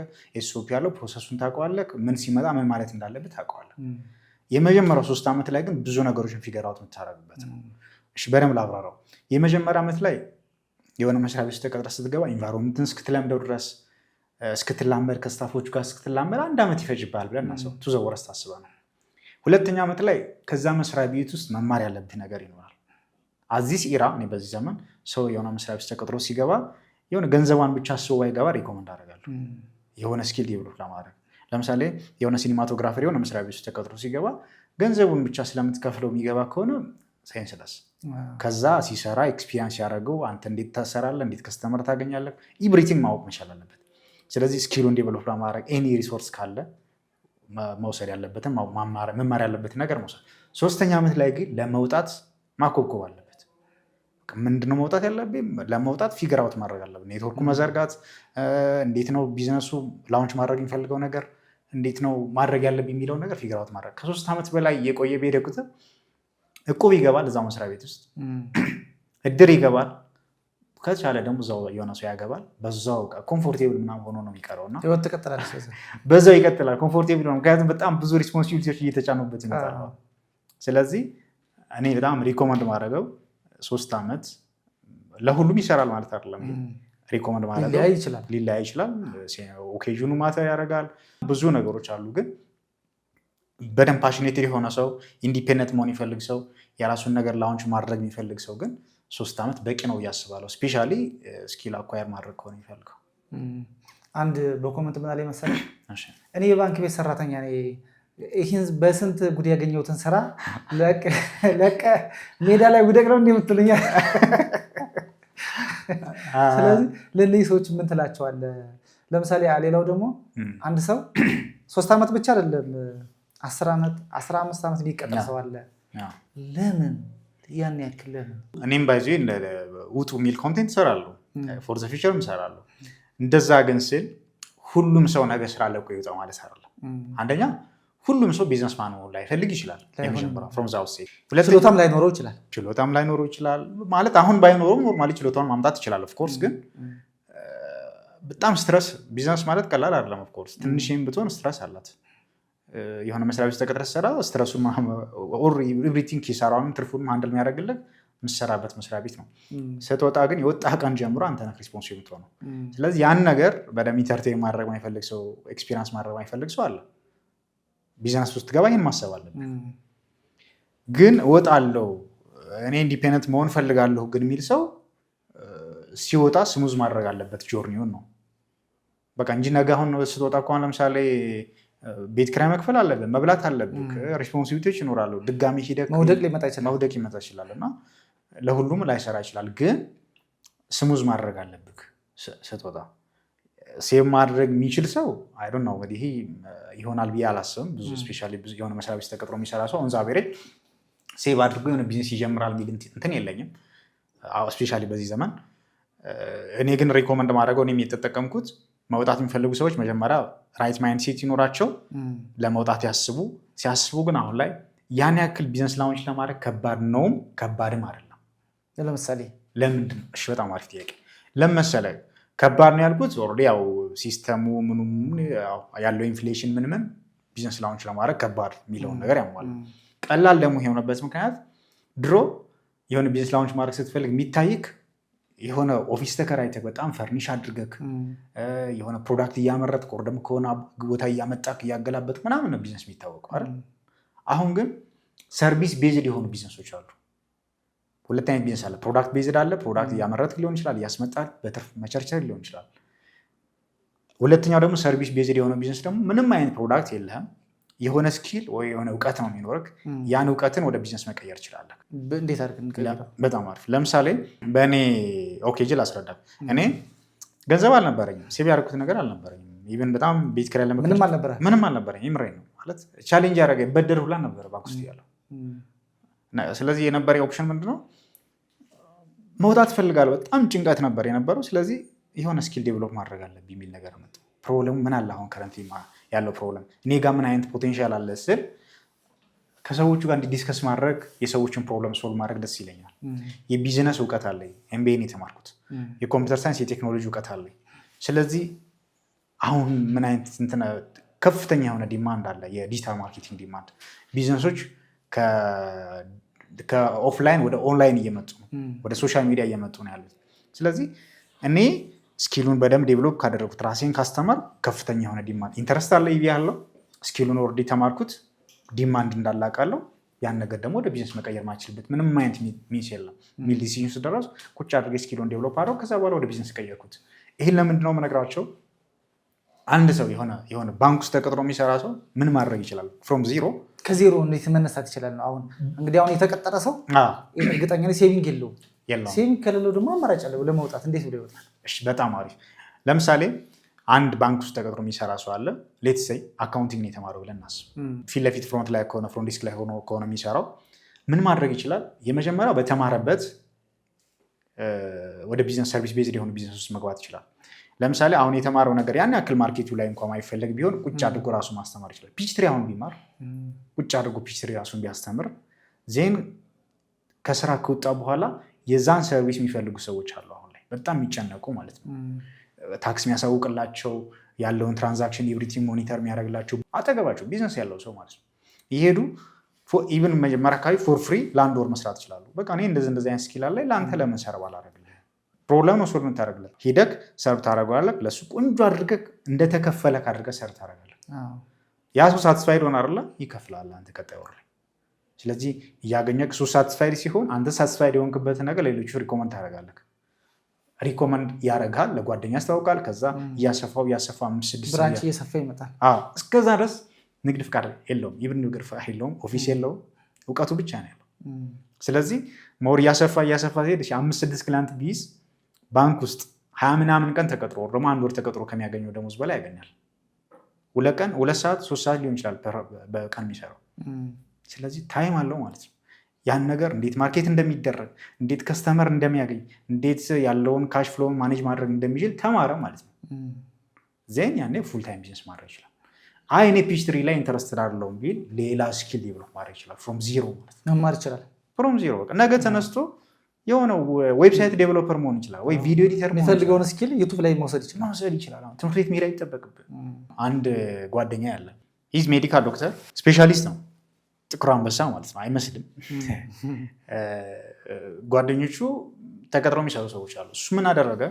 SOP ያለው process ኡን ታውቀዋለህ። ምን ሲመጣ ምን ማለት እንዳለብህ ታውቀዋለህ። የመጀመሪያው 3 ዓመት ላይ ግን ብዙ ነገሮችን figure out የምታደርግበት ነው። እሺ በደንብ ላብራራው። የመጀመሪያ ዓመት ላይ የሆነ መስሪያ ቤት ተቀጥረህ ስትገባ environment ን እስክትለምደው ድረስ፣ እስክትላመድ፣ ከ staff ኦቹ ጋር እስክትላመድ አንድ ዓመት ይፈጅብሃል ብለን እናስበው። To the worst ታስበህ ነው። ሁለተኛ ዓመት ላይ ከዛ መስሪያ ቤት ውስጥ መማር ያለብህ ነገር ይኖራል። At this era እኔ በዚህ ዘመን ሰው የሆነ መስሪያ ቤት ተቀጥሮ ሲገባ የሆነ ገንዘቧን ብቻ አስቦ ባይገባ recommend አደርጋለሁ። የሆነ skill develop ለማድረግ፣ ለምሳሌ የሆነ cinematographer የሆነ መስሪያ ቤት ውስጥ ተቀጥሮ ሲገባ ገንዘቡን ብቻ ስለምትከፍለው የሚገባ ከሆነ senseless። ከዛ ሲሰራ experience ያደረገው አንተ እንዴት ታሰራለህ፣ እንዴት customer ታገኛለህ፣ everything ማወቅ መቻል አለበት። ስለዚህ skill ኡን develop ለማድረግ any resource ካለ መውሰድ ያለበትን፣ መማር ያለበትን ነገር መውሰድ። ሶስተኛ ዓመት ላይ ግን ለመውጣት ማኮብኮብ አለበት። ምንድነው መውጣት ያለብኝ? ለመውጣት figure out ማድረግ አለብን። ኔትወርኩ መዘርጋት፣ እንዴት ነው business ኡ launch ማድረግ የሚፈልገው ነገር፣ እንዴት ነው ማድረግ ያለብኝ የሚለውን ነገር figure out ማድረግ። ከ3 ዓመት በላይ የቆየ በሄደ ቁጥር እቁብ ይገባል፣ እዛው መስሪያ ቤት ውስጥ እድር ይገባል። ከቻለ ደግሞ እዛው የሆነ ሰው ያገባል። በዛው comfortable ምናምን ሆኖ ነው የሚቀረው እና ህይወት ትቀጥላለች በዛ። በዛው ይቀጥላል። Comfortable ነው፣ ምክንያቱም በጣም ብዙ responsibility ዎች እየተጫኑበት ይመጣል። ስለዚህ እኔ በጣም recommend ማድረገው 3 ዓመት ለሁሉም ይሰራል ማለት አይደለም። Recommend ማድረገው ሊለያይ ይችላል። ሊለያይ ይችላል። Occasion ኑ matter ያደርጋል። ብዙ ነገሮች አሉ። ግን በደንብ passionate የሆነ ሰው፣ independent መሆን የሚፈልግ ሰው፣ የራሱን ነገር launch ማድረግ የሚፈልግ ሰው ግን 3 ዓመት በቂ ነው ብዬ አስባለሁ። Especially skill acquire ማድረግ ከሆነ የሚፈልገው። አንድ በ comment ምን አለኝ መሰለህ? እኔ የባንክ ቤት ሰራተኛ ነኝ፣ ይህን በስንት ጉድ ያገኘሁትን ስራ ለቀህ ሜዳ ላይ ውደቅ ነው እንዲህ የምትሉኝ? ስለዚህ ለእነዚህ ሰዎች ምን ትላቸዋለህ? ለምሳሌ ሌላው ደግሞ አንድ ሰው 3 ዓመት ብቻ አይደለም፣ 10 ዓመት፣ 15 ዓመት የሚቀጠር ሰው አለ። ለምን ያን ያክል ለምን? እኔም by the way ውጡ የሚል content እሰራለሁ፣ for the future ም እሰራለሁ። እንደዛ ግን ስል ሁሉም ሰው ነገ ስራ ለቆ ይውጣ ማለት አይደለም። አንደኛ ሁሉም ሰው businessman መሆን ላይፈልግ ይችላል። የመጀመሪያው from the outset። ችሎታም ላይኖረው ይችላል። ችሎታም ላይኖረው ይችላል። ማለት አሁን ባይኖረውም normally ችሎታውን ማምጣት ይችላል። Of course ግን በጣም stress፣ ቢዝነስ ማለት ቀላል አይደለም። Of course ትንሽም ብትሆን stress አላት። የሆነ መስሪያ ቤት ተቀጥረህ ስትሰራ stress ኡን or everything ኪሳራውንም ትርፉንም handle የሚያደርግልህ የምትሰራበት መስሪያ ቤት ነው። ስትወጣ ግን የወጣህ ቀን ጀምሮ አንተ ነህ responsible የምትሆነው። ስለዚህ ያን ነገር በደንብ entertain ማድረግ ማይፈልግ ሰው፣ experience ማድረግ ማይፈልግ ሰው አለ። ቢዝነስ ውስጥ ገባ ይህን ማሰብ አለብህ። ግን እወጣለሁ፣ እኔ independent መሆን ፈልጋለሁ ግን የሚል ሰው ሲወጣ smooth ማድረግ አለበት journey ውን ነው በቃ እንጂ ነገ አሁን ስትወጣ እኮ አሁን ለምሳሌ ቤት ኪራይ መክፈል አለብህ፣ መብላት አለብህ፣ responsibility ዎች ይኖራሉ። ድጋሚ ሂደህ መውደቅ ሊመጣ ይችላል። መውደቅ ይመጣ ይችላል እና ለሁሉም ላይሰራ ይችላል። ግን smooth ማድረግ አለብህ ስትወጣ። Save ማድረግ የሚችል ሰው I don't know እንግዲህ ይሆናል ብዬ አላስብም። ብዙ especially ብዙ የሆነ መስሪያ ቤት ተቀጥሮ የሚሰራ ሰው on the average save አድርጎ የሆነ ቢዝነስ ይጀምራል የሚል እንትን የለኝም። Especially በዚህ ዘመን። እኔ ግን recommend ማድረገው፣ እኔም የተጠቀምኩት፣ መውጣት የሚፈልጉ ሰዎች መጀመሪያ right mindset ይኖራቸው፣ ለመውጣት ያስቡ። ሲያስቡ ግን አሁን ላይ ያን ያክል business launch ለማድረግ ከባድ ነውም ከባድም አይደለም። ለምሳሌ? ለምንድን ነው? እሺ በጣም አሪፍ ጥያቄ። ለምን መሰለህ ከባድ ነው ያልኩት? Already ያው system ኡ ምኑ ያለው inflation ምን ምን business launch ለማድረግ ከባድ የሚለውን ነገር ያሟላል። ቀላል ደግሞ የሆነበት ምክንያት ድሮ የሆነ business launch ማድረግ ስትፈልግ የሚታይክ የሆነ office ተከራይተህ፣ በጣም furnish አድርገህ፣ የሆነ product እያመረትክ or ደግሞ ከሆነ ቦታ እያመጣክ እያገላበጥክ ምናምን ነው ቢዝነስ የሚታወቀው አይደል? አሁን ግን service based የሆኑ ቢዝነሶች አሉ። ሁለት አይነት ቢዝነስ አለ። Product based አለ። Product እያመረትክ ሊሆን ይችላል፣ እያስመጣህ በትርፍ መቸርቸር ሊሆን ይችላል። ሁለተኛው ደግሞ service based የሆነ ቢዝነስ ደግሞ ምንም አይነት product የለህም። የሆነ skill ወይ የሆነ እውቀት ነው የሚኖርህ። ያን እውቀትን ወደ ቢዝነስ መቀየር ትችላለህ። እንዴት አድርገን እንቀይረው? በጣም አሪፍ። ለምሳሌ በእኔ occasion ላስረዳ። እኔ ገንዘብ አልነበረኝም፣ save ያደረኩት ነገር አልነበረኝም። Even በጣም ቤት ኪራይ ለመክፈል ምንም አልነበረ። ምንም አልነበረኝም። የምሬን ነው። ማለት challenge ያደረገ በደር ሁላ ነበረ ባንክ ውስጥ ያለው። ስለዚህ የነበረ option ምንድነው? መውጣት እፈልጋለሁ። በጣም ጭንቀት ነበር የነበረው። ስለዚህ የሆነ skill develop ማድረግ አለብኝ የሚል ነገር መጣ። Problem ኡ ምን አለ፣ አሁን current ያለው problem እኔ ጋር ምን አይነት potential አለ ስል ከሰዎቹ ጋር እንዲ discuss ማድረግ፣ የሰዎችን problem solve ማድረግ ደስ ይለኛል። የቢዝነስ እውቀት አለኝ፣ MBA ን የተማርኩት፣ የ computer science የቴክኖሎጂ እውቀት አለኝ። ስለዚህ አሁን ምን አይነት እንትን ከፍተኛ የሆነ demand አለ፣ የ digital marketing demand። Business ኦች ከ offline ወደ ኦንላይን እየመጡ ነው፣ ወደ social media እየመጡ ነው ያሉት። ስለዚህ እኔ skill ኡን በደንብ develop ካደረጉት፣ ራሴን ካስተማር ከፍተኛ የሆነ demand interest አለ ያለው፣ skill ኡን already ተማርኩት፣ demand እንዳለ አውቃለሁ። ያን ነገር ደግሞ ወደ ቢዝነስ መቀየር ማችልበት ምንም አይነት means የለም የሚል decision ስደረስ ቁጭ አድርጌ skill ኡን develop አድረው ከዛ በኋላ ወደ ቢዝነስ ቀየርኩት። ይህን ለምንድነው የምነግራቸው? አንድ ሰው የሆነ ባንክ ውስጥ ተቀጥሮ የሚሰራ ሰው ምን ማድረግ ይችላል? From zero። ከዜሮ እንዴት መነሳት ይችላል ነው። አሁን እንግዲህ አሁን የተቀጠረ ሰው እርግጠኛ ነኝ saving የለውም። የለውም። Saving ከሌለው ደግሞ አማራጭ አለው ለመውጣት? እንዴት ብሎ ይወጣል? እሺ በጣም አሪፍ። ለምሳሌ አንድ ባንክ ውስጥ ተቀጥሮ የሚሰራ ሰው አለ። Let's say accounting ነው የተማረው ብለን እናስብ። ፊት ለፊት front ላይ ከሆነ፣ front desk ላይ ሆኖ ከሆነ የሚሰራው ምን ማድረግ ይችላል? የመጀመሪያው በተማረበት ወደ business፣ service based የሆኑ ቢዝነስ ውስጥ መግባት ይችላል። ለምሳሌ አሁን የተማረው ነገር ያን ያክል market ኡ ላይ እንኳ ማይፈለግ ቢሆን ቁጭ አድርጎ ራሱ ማስተማር ይችላል። Peachtree አሁን ቢማር፣ ቁጭ አድርጎ Peachtree ራሱን ቢያስተምር፣ then ከስራ ከወጣ በኋላ የዛን service የሚፈልጉ ሰዎች አሉ አሁን ላይ። በጣም የሚጨነቁ ማለት ነው። Tax የሚያሳውቅላቸው፣ ያለውን transaction everything monitor የሚያደርግላቸው፣ አጠገባቸው ቢዝነስ ያለው ሰው ማለት ነው። ይሄዱ even መጀመሪያ አካባቢ for free ለአንድ ወር መስራት ይችላሉ። በቃ እኔ እንደዚህ እንደዚህ አይነት skill አለ፣ ለአንተ ለምን serve አላደርግልህም? Problem ነው solve የምታደርግለት፣ ሂደህ serve ታደርገዋለህ። ለእሱ ቆንጆ አድርገህ እንደተከፈለህ አድርገህ serve ታደርጋለህ። ያ ሰው satisfied ሆነ አይደለ፣ ይከፍላል አንተ ቀጣይ ወር ላይ። ስለዚህ እያገኘህ እሱ satisfied ሲሆን አንተ satisfied የሆንክበትን ነገር ሌሎቹ recommend ታደርጋለህ። Recommend ያደርግሃል፣ ለጓደኛ ያስታውቃል። ከዛ እያሰፋው እያሰፋው አምስት ስድስት Branch እየሰፋ ይመጣል። እስከዛ ድረስ ንግድ ፍቃድ የለውም፣ even ንግድ ፍቃድ የለውም፣ office የለውም፣ እውቀቱ ብቻ ነው ያለው። ስለዚህ more እያሰፋ እያሰፋ ሲሄድ አምስት ስድስት client ቢይዝ ባንክ ውስጥ 20 ምናምን ቀን ተቀጥሮ ደግሞ አንድ ወር ተቀጥሮ ከሚያገኘው ደሞዝ በላይ ያገኛል። 2 ቀን፣ 2 ሰዓት፣ 3 ሰዓት ሊሆን ይችላል በቀን የሚሰራው። ስለዚህ time አለው ማለት ነው። ያን ነገር እንዴት market እንደሚደረግ፣ እንዴት customer እንደሚያገኝ፣ እንዴት ያለውን cash flow manage ማድረግ እንደሚችል ተማረ ማለት ነው። Then ያኔ full time business ማድረግ ይችላል። አይ እኔ Peachtree ላይ interested አይደለሁም ቢል ሌላ skill develop ማድረግ ይችላል። From zero ማለት ነው። መማር ይችላል። From zero በቃ ነገ ተነስቶ የሆነ website developer መሆን ይችላል፣ ወይ video editor መሆን ይችላል። የሚፈልገውን skill YouTube ላይ መውሰድ ይችላል። መውሰድ ይችላል። አሁን ትምህርት ቤት መሄድ አይጠበቅብህ። አንድ ጓደኛ ያለ he's medical doctor specialist ነው። ጥቁር አንበሳ ማለት ነው። አይመስልም። ጓደኞቹ ተቀጥረው የሚሰሩ ሰዎች አሉ። እሱ ምን አደረገ?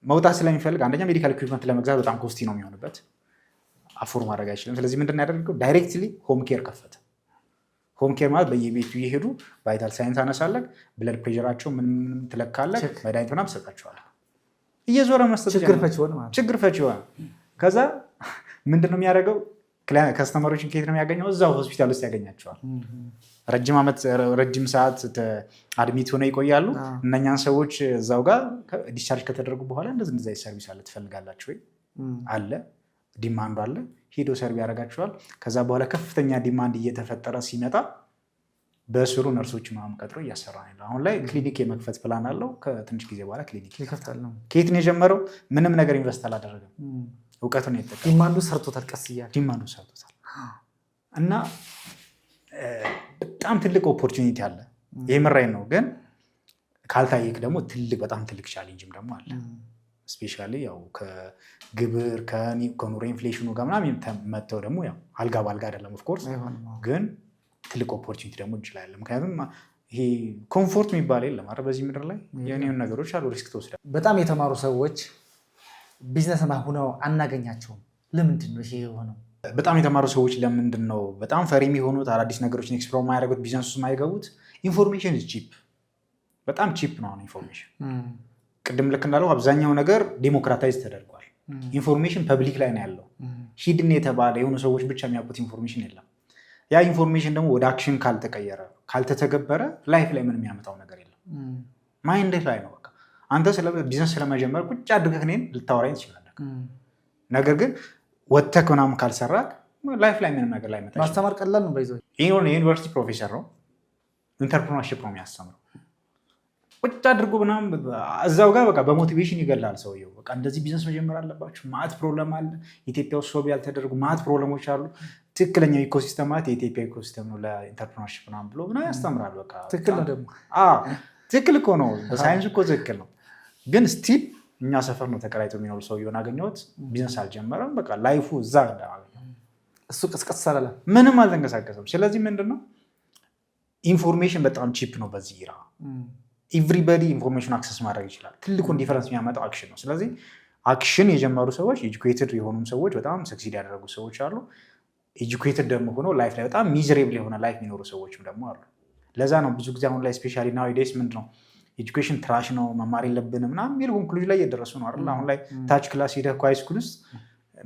መውጣት ስለሚፈልግ አንደኛ medical equipment ለመግዛት በጣም costly ነው የሚሆንበት፣ afford ማድረግ አይችልም። ስለዚህ ምንድን ነው ያደረገው? Directly home care ከፈተ። Home care ማለት በየቤቱ እየሄዱ vital sign ታነሳለህ፣ blood pressure ኣቸው ምን ምን ትለካለህ፣ መድኃኒት ምናምን ትሰጣቸዋለህ። እየዞረ መስጠት ችግር ጀመረ። ፈች ሆነ ማለት ነው። ችግር ፈች ሆነ። ከዛ ምንድን ነው የሚያደርገው? Customer ኦችን ከየት ነው የሚያገኘው? እዛው ሆስፒታል ውስጥ ያገኛቸዋል። ረጅም ዓመት ረጅም ሰዓት admit ሆነው ይቆያሉ። እነኛን ሰዎች እዛው ጋር discharge ከተደረጉ በኋላ እንደዚህ እንደዚህ service አለ ትፈልጋላችሁ ወይ? አለ፣ demand ኡ አለ። ሄዶ serve ያደርጋቸዋል። ከዛ በኋላ ከፍተኛ demand እየተፈጠረ ሲመጣ በስሩ ነርሶች ምናምን ቀጥሮ እያሰራ ነው ያለው። አሁን ላይ ክሊኒክ የመክፈት ፕላን አለው። ከትንሽ ጊዜ በኋላ ክሊኒክ ይከፍታል ነው። ከየት ነው የጀመረው? ምንም ነገር invest አላደረገም። እውቀቱን የተጠቀመው። Demand ኡ ሰርቶታል ቀስ እያለ። Demand ኡ ሰርቶታል። እና በጣም ትልቅ opportunity አለ። የምሬን ነው። ግን ካልታየክ ደግሞ ትልቅ በጣም ትልቅ challenge ም ደግሞ አለ። Especially ያው ከግብር ከኑሮ inflation ኑ ጋር ምናምን መጥተው ደግሞ ያው አልጋ በአልጋ አይደለም of course፣ አይሆንም። አዎ። ግን ትልቅ opportunity ደግሞ እንችላለን። ምክንያቱም ይሄ comfort የሚባል የለም አይደል? በዚህ ምድር ላይ የሆነ ነገሮች አሉ፣ risk ትወስዳለህ። በጣም የተማሩ ሰዎች businessman ሆነው አናገኛቸውም። ለምንድን ነው ይሄ የሆነው? በጣም የተማሩ ሰዎች ለምንድን ነው በጣም ፈሪ የሚሆኑት? አዳዲስ ነገሮችን explore የማያደርጉት፣ ቢዝነስ ውስጥ የማይገቡት? Information cheap፣ በጣም cheap ነው አሁን information። ቅድም ልክ እንዳለው አብዛኛው ነገር democratize ተደርጓል። Information public ላይ ነው ያለው። Hidden የተባለ የሆኑ ሰዎች ብቻ የሚያውቁት information የለም። ያ information ደግሞ ወደ action ካልተቀየረ፣ ካልተተገበረ life ላይ ምን የሚያመጣው ነገር የለም። Mind ላይ ነው በቃ። አንተ ስለ ቢዝነስ ስለመጀመር ቁጭ አድርገህ እኔን ልታወራኝ ትችላለህ። ነገር ግን ወጥተህ ምናምን ካልሰራህ life ላይ ምንም ነገር ላይ መጣ። ማስተማር ቀላል ነው በይዘው። የዩኒቨርሲቲ ፕሮፌሰር ነው፣ entrepreneurship ነው የሚያስተምረው። ቁጭ አድርጎ ምናምን እዛው ጋር በቃ በ motivation ይገላል ሰውየው። በቃ እንደዚህ ቢዝነስ መጀመር አለባችሁ፣ ማአት problem አለ ኢትዮጵያ ውስጥ፣ solve ያልተደረጉ ማአት problem ኦች አሉ። ትክክለኛው ecosystem ማለት የኢትዮጵያ ecosystem ነው ለ entrepreneurship ምናምን ብሎ ምናምን ያስተምራል። በቃ ትክክል ነው ደግሞ። አዎ፣ ትክክል እኮ ነው፣ በሳይንሱ እኮ ትክክል ነው። ግን still እኛ ሰፈር ነው ተከራይቶ የሚኖሩ ሰውየውን አገኘሁት። ቢዝነስ አልጀመረም። በቃ life ኡ እዛ አገኘው። እሱ ቅስቀስ አላለም። ምንም አልተንቀሳቀሰም። ስለዚህ ምንድን ነው፣ information በጣም cheap ነው በዚህ era። Everybody information access ማድረግ ይችላል። ትልቁን difference የሚያመጣው action ነው። ስለዚህ action የጀመሩ ሰዎች፣ educated የሆኑም ሰዎች በጣም succeed ያደረጉ ሰዎች አሉ። Educated ደግሞ ሆነው life ላይ በጣም miserable የሆነ life የሚኖሩ ሰዎችም ደግሞ አሉ። ለዛ ነው ብዙ ጊዜ አሁን ላይ especially nowadays ምንድን ነው education trash ነው፣ መማር የለብንም ምናምን የሚል conclusion ላይ እየደረሱ ነው አይደል? አሁን ላይ ታች class ሄደህ እኮ high school ውስጥ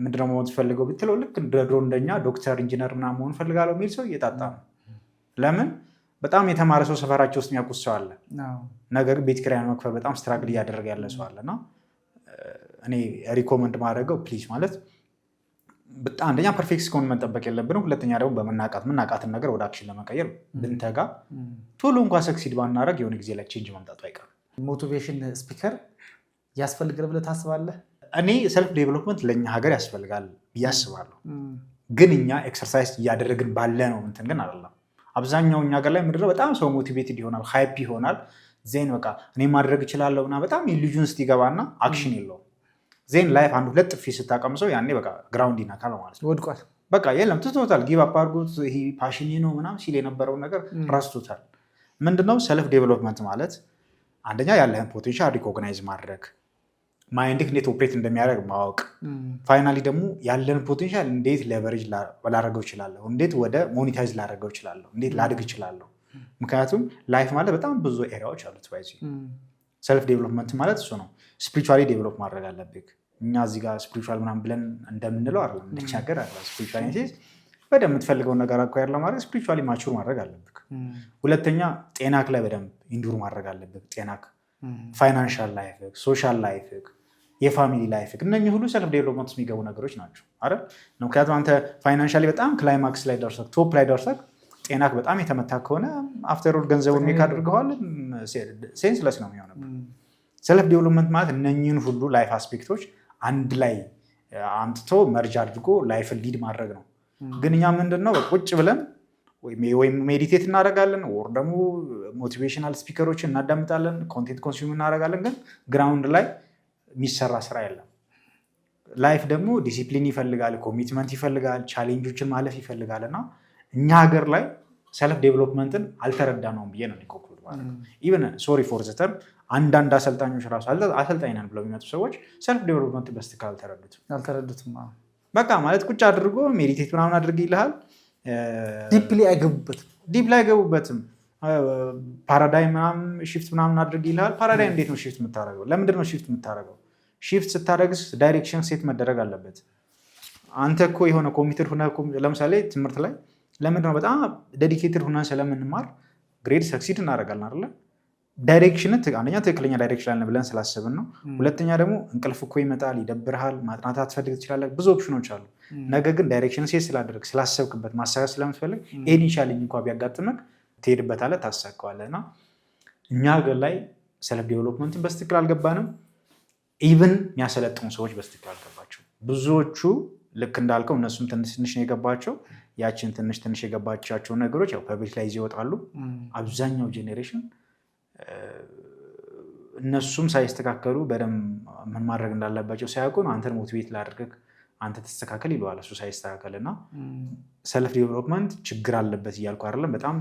ምንድነው መሆን ትፈልገው ብትለው ልክ እንደ ድሮ እንደኛ ዶክተር፣ ኢንጂነር ምናምን መሆን እፈልጋለሁ የሚል ሰው እየጣጣ ነው። ለምን? በጣም የተማረ ሰው ሰፈራቸው ውስጥ የሚያውቁት ሰው አለ። ነገር ግን ቤት ኪራይ መክፈል በጣም struggle እያደረገ ያለ ሰው አለ። እና እኔ recommend ማድረገው please ማለት በጣም አንደኛ perfect እስከሆን መጠበቅ የለብንም። ሁለተኛ ደግሞ በመናቃት ምናቃትን ነገር ወደ action ለመቀየር ብንተጋ ቶሎ እንኳ succeed ባናደረግ የሆነ ጊዜ ላይ change መምጣቱ አይቀርም። Motivation speaker ያስፈልጋል ብለህ ታስባለህ? እኔ self development ለእኛ ሀገር ያስፈልጋል ብዬ አስባለሁ። ግን እኛ exercise እያደረግን ባለ ነው እንትን ግን አይደለም። አብዛኛው እኛ ሀገር ላይ ምንድነው በጣም ሰው motivated ይሆናል፣ hype ይሆናል። Then በቃ እኔ ማድረግ እችላለሁ እና በጣም illusion ውስጥ ይገባና action የለውም። Then life አንድ ሁለት ጥፊ ስታቀምሰው ያኔ በቃ ground ይነካል ማለት ነው። ወድቋል። በቃ የለም ትቶታል። Give up አድርጎት ይሄ passion ኔ ነው ምናምን ሲል የነበረውን ነገር ረስቶታል። ምንድነው self development ማለት? አንደኛ ያለህን potential recognize ማድረግ፣ mind ህ እንዴት operate እንደሚያደርግ ማወቅ፣ finally ደግሞ ያለን potential እንዴት leverage ላደርገው እችላለሁ፣ እንዴት ወደ monetize ላደርገው እችላለሁ፣ እንዴት ላድግ እችላለሁ። ምክንያቱም life ማለት በጣም ብዙ area ዎች አሉት። By the way self development ማለት እሱ ነው። Spiritually develop ማድረግ አለብህ። እኛ እዚህ ጋር spiritual ምናምን ብለን እንደምንለው አይደለም፣ እንደቻገር አይደለም። Spiritually በደንብ የምትፈልገውን ነገር acquire ለማድረግ spiritually mature ማድረግ አለብህ። ሁለተኛ ጤናክ ላይ በደንብ endure ማድረግ አለብህ። ጤናክ፣ financial life፣ social life፣ የ family life፣ እነኚህ ሁሉ self development የሚገቡ ነገሮች ናቸው አይደል? ምክንያቱም አንተ financially በጣም climax ላይ ደርሰህ፣ top ላይ ደርሰህ ጤናክ በጣም የተመታ ከሆነ after all ገንዘቡን make አድርገዋል፣ senseless ነው የሚሆነው። Self development ማለት እነኚህን ሁሉ life aspect ኦች አንድ ላይ አምጥቶ merge አድርጎ life ን lead ማድረግ ነው። ግን እኛ ምንድን ነው ቁጭ ብለን ወይም meditate እናደርጋለን or ደግሞ motivational speaker ኦችን እናዳምጣለን፣ content consume እናደርጋለን። ግን ground ላይ የሚሰራ ስራ የለም። Life ደግሞ ዲሲፕሊን ይፈልጋል፣ commitment ይፈልጋል፣ challenge ኦችን ማለፍ ይፈልጋል። እና እኛ ሀገር ላይ self development ን አልተረዳነውም ብዬ ነው conclude ማለት ነው። Even, sorry for the term፣ አንዳንድ አሰልጣኞች ራሱ አሰልጣኝ ነን ብለው የሚመጡ ሰዎች self development በስትክክል አልተረዱትም። አልተረዱትም። በቃ ማለት ቁጭ አድርጎ meditate ምናምን አድርግ ይልሃል። Deeply አይገቡበትም። Deeply አይገቡበትም። Paradigm ምናምን shift ምናምን አድርግ ይልሃል። Paradigm እንዴት ነው shift የምታደርገው? ለምንድን ነው shift የምታደርገው? Shift ስታደርግስ direction set መደረግ አለበት። አንተ እኮ የሆነ committed ሁነህ፣ ለምሳሌ ትምህርት ላይ ለምንድን ነው በጣም dedicated ሁነን ስለምንማር grade succeed እናደርጋለን አይደለ? Direction አንደኛ ትክክለኛ direction አለን ብለን ስላሰብን ነው። ሁለተኛ ደግሞ እንቅልፍ እኮ ይመጣል፣ ይደብርሃል፣ ማጥናት አትፈልግ ትችላለህ። ብዙ ኦፕሽኖች አሉ። ነገር ግን direction set ስላደረግ፣ ስላሰብክበት፣ ማሳካት ስለምትፈልግ any challenge እንኳ ቢያጋጥምህ ትሄድበታለህ፣ ታሳካዋለህ። እና እኛ ሀገር ላይ self development ን በስትክክል አልገባንም። Even የሚያሰለጥኑ ሰዎች በስትክክል አልገባቸው። ብዙዎቹ ልክ እንዳልከው እነሱም ትንሽ ትንሽ ነው የገባቸው። ያችን ትንሽ ትንሽ የገባቻቸው ነገሮች ያው public ላይ ይዘው ይወጣሉ። አብዛኛው generation እነሱም ሳይስተካከሉ፣ በደንብ ምን ማድረግ እንዳለባቸው ሳያውቁ ነው አንተን motivate ላድርግህ፣ አንተ ተስተካከል ይለዋል እሱ ሳይስተካከል። እና self development ችግር አለበት እያልኩ አይደለም። በጣም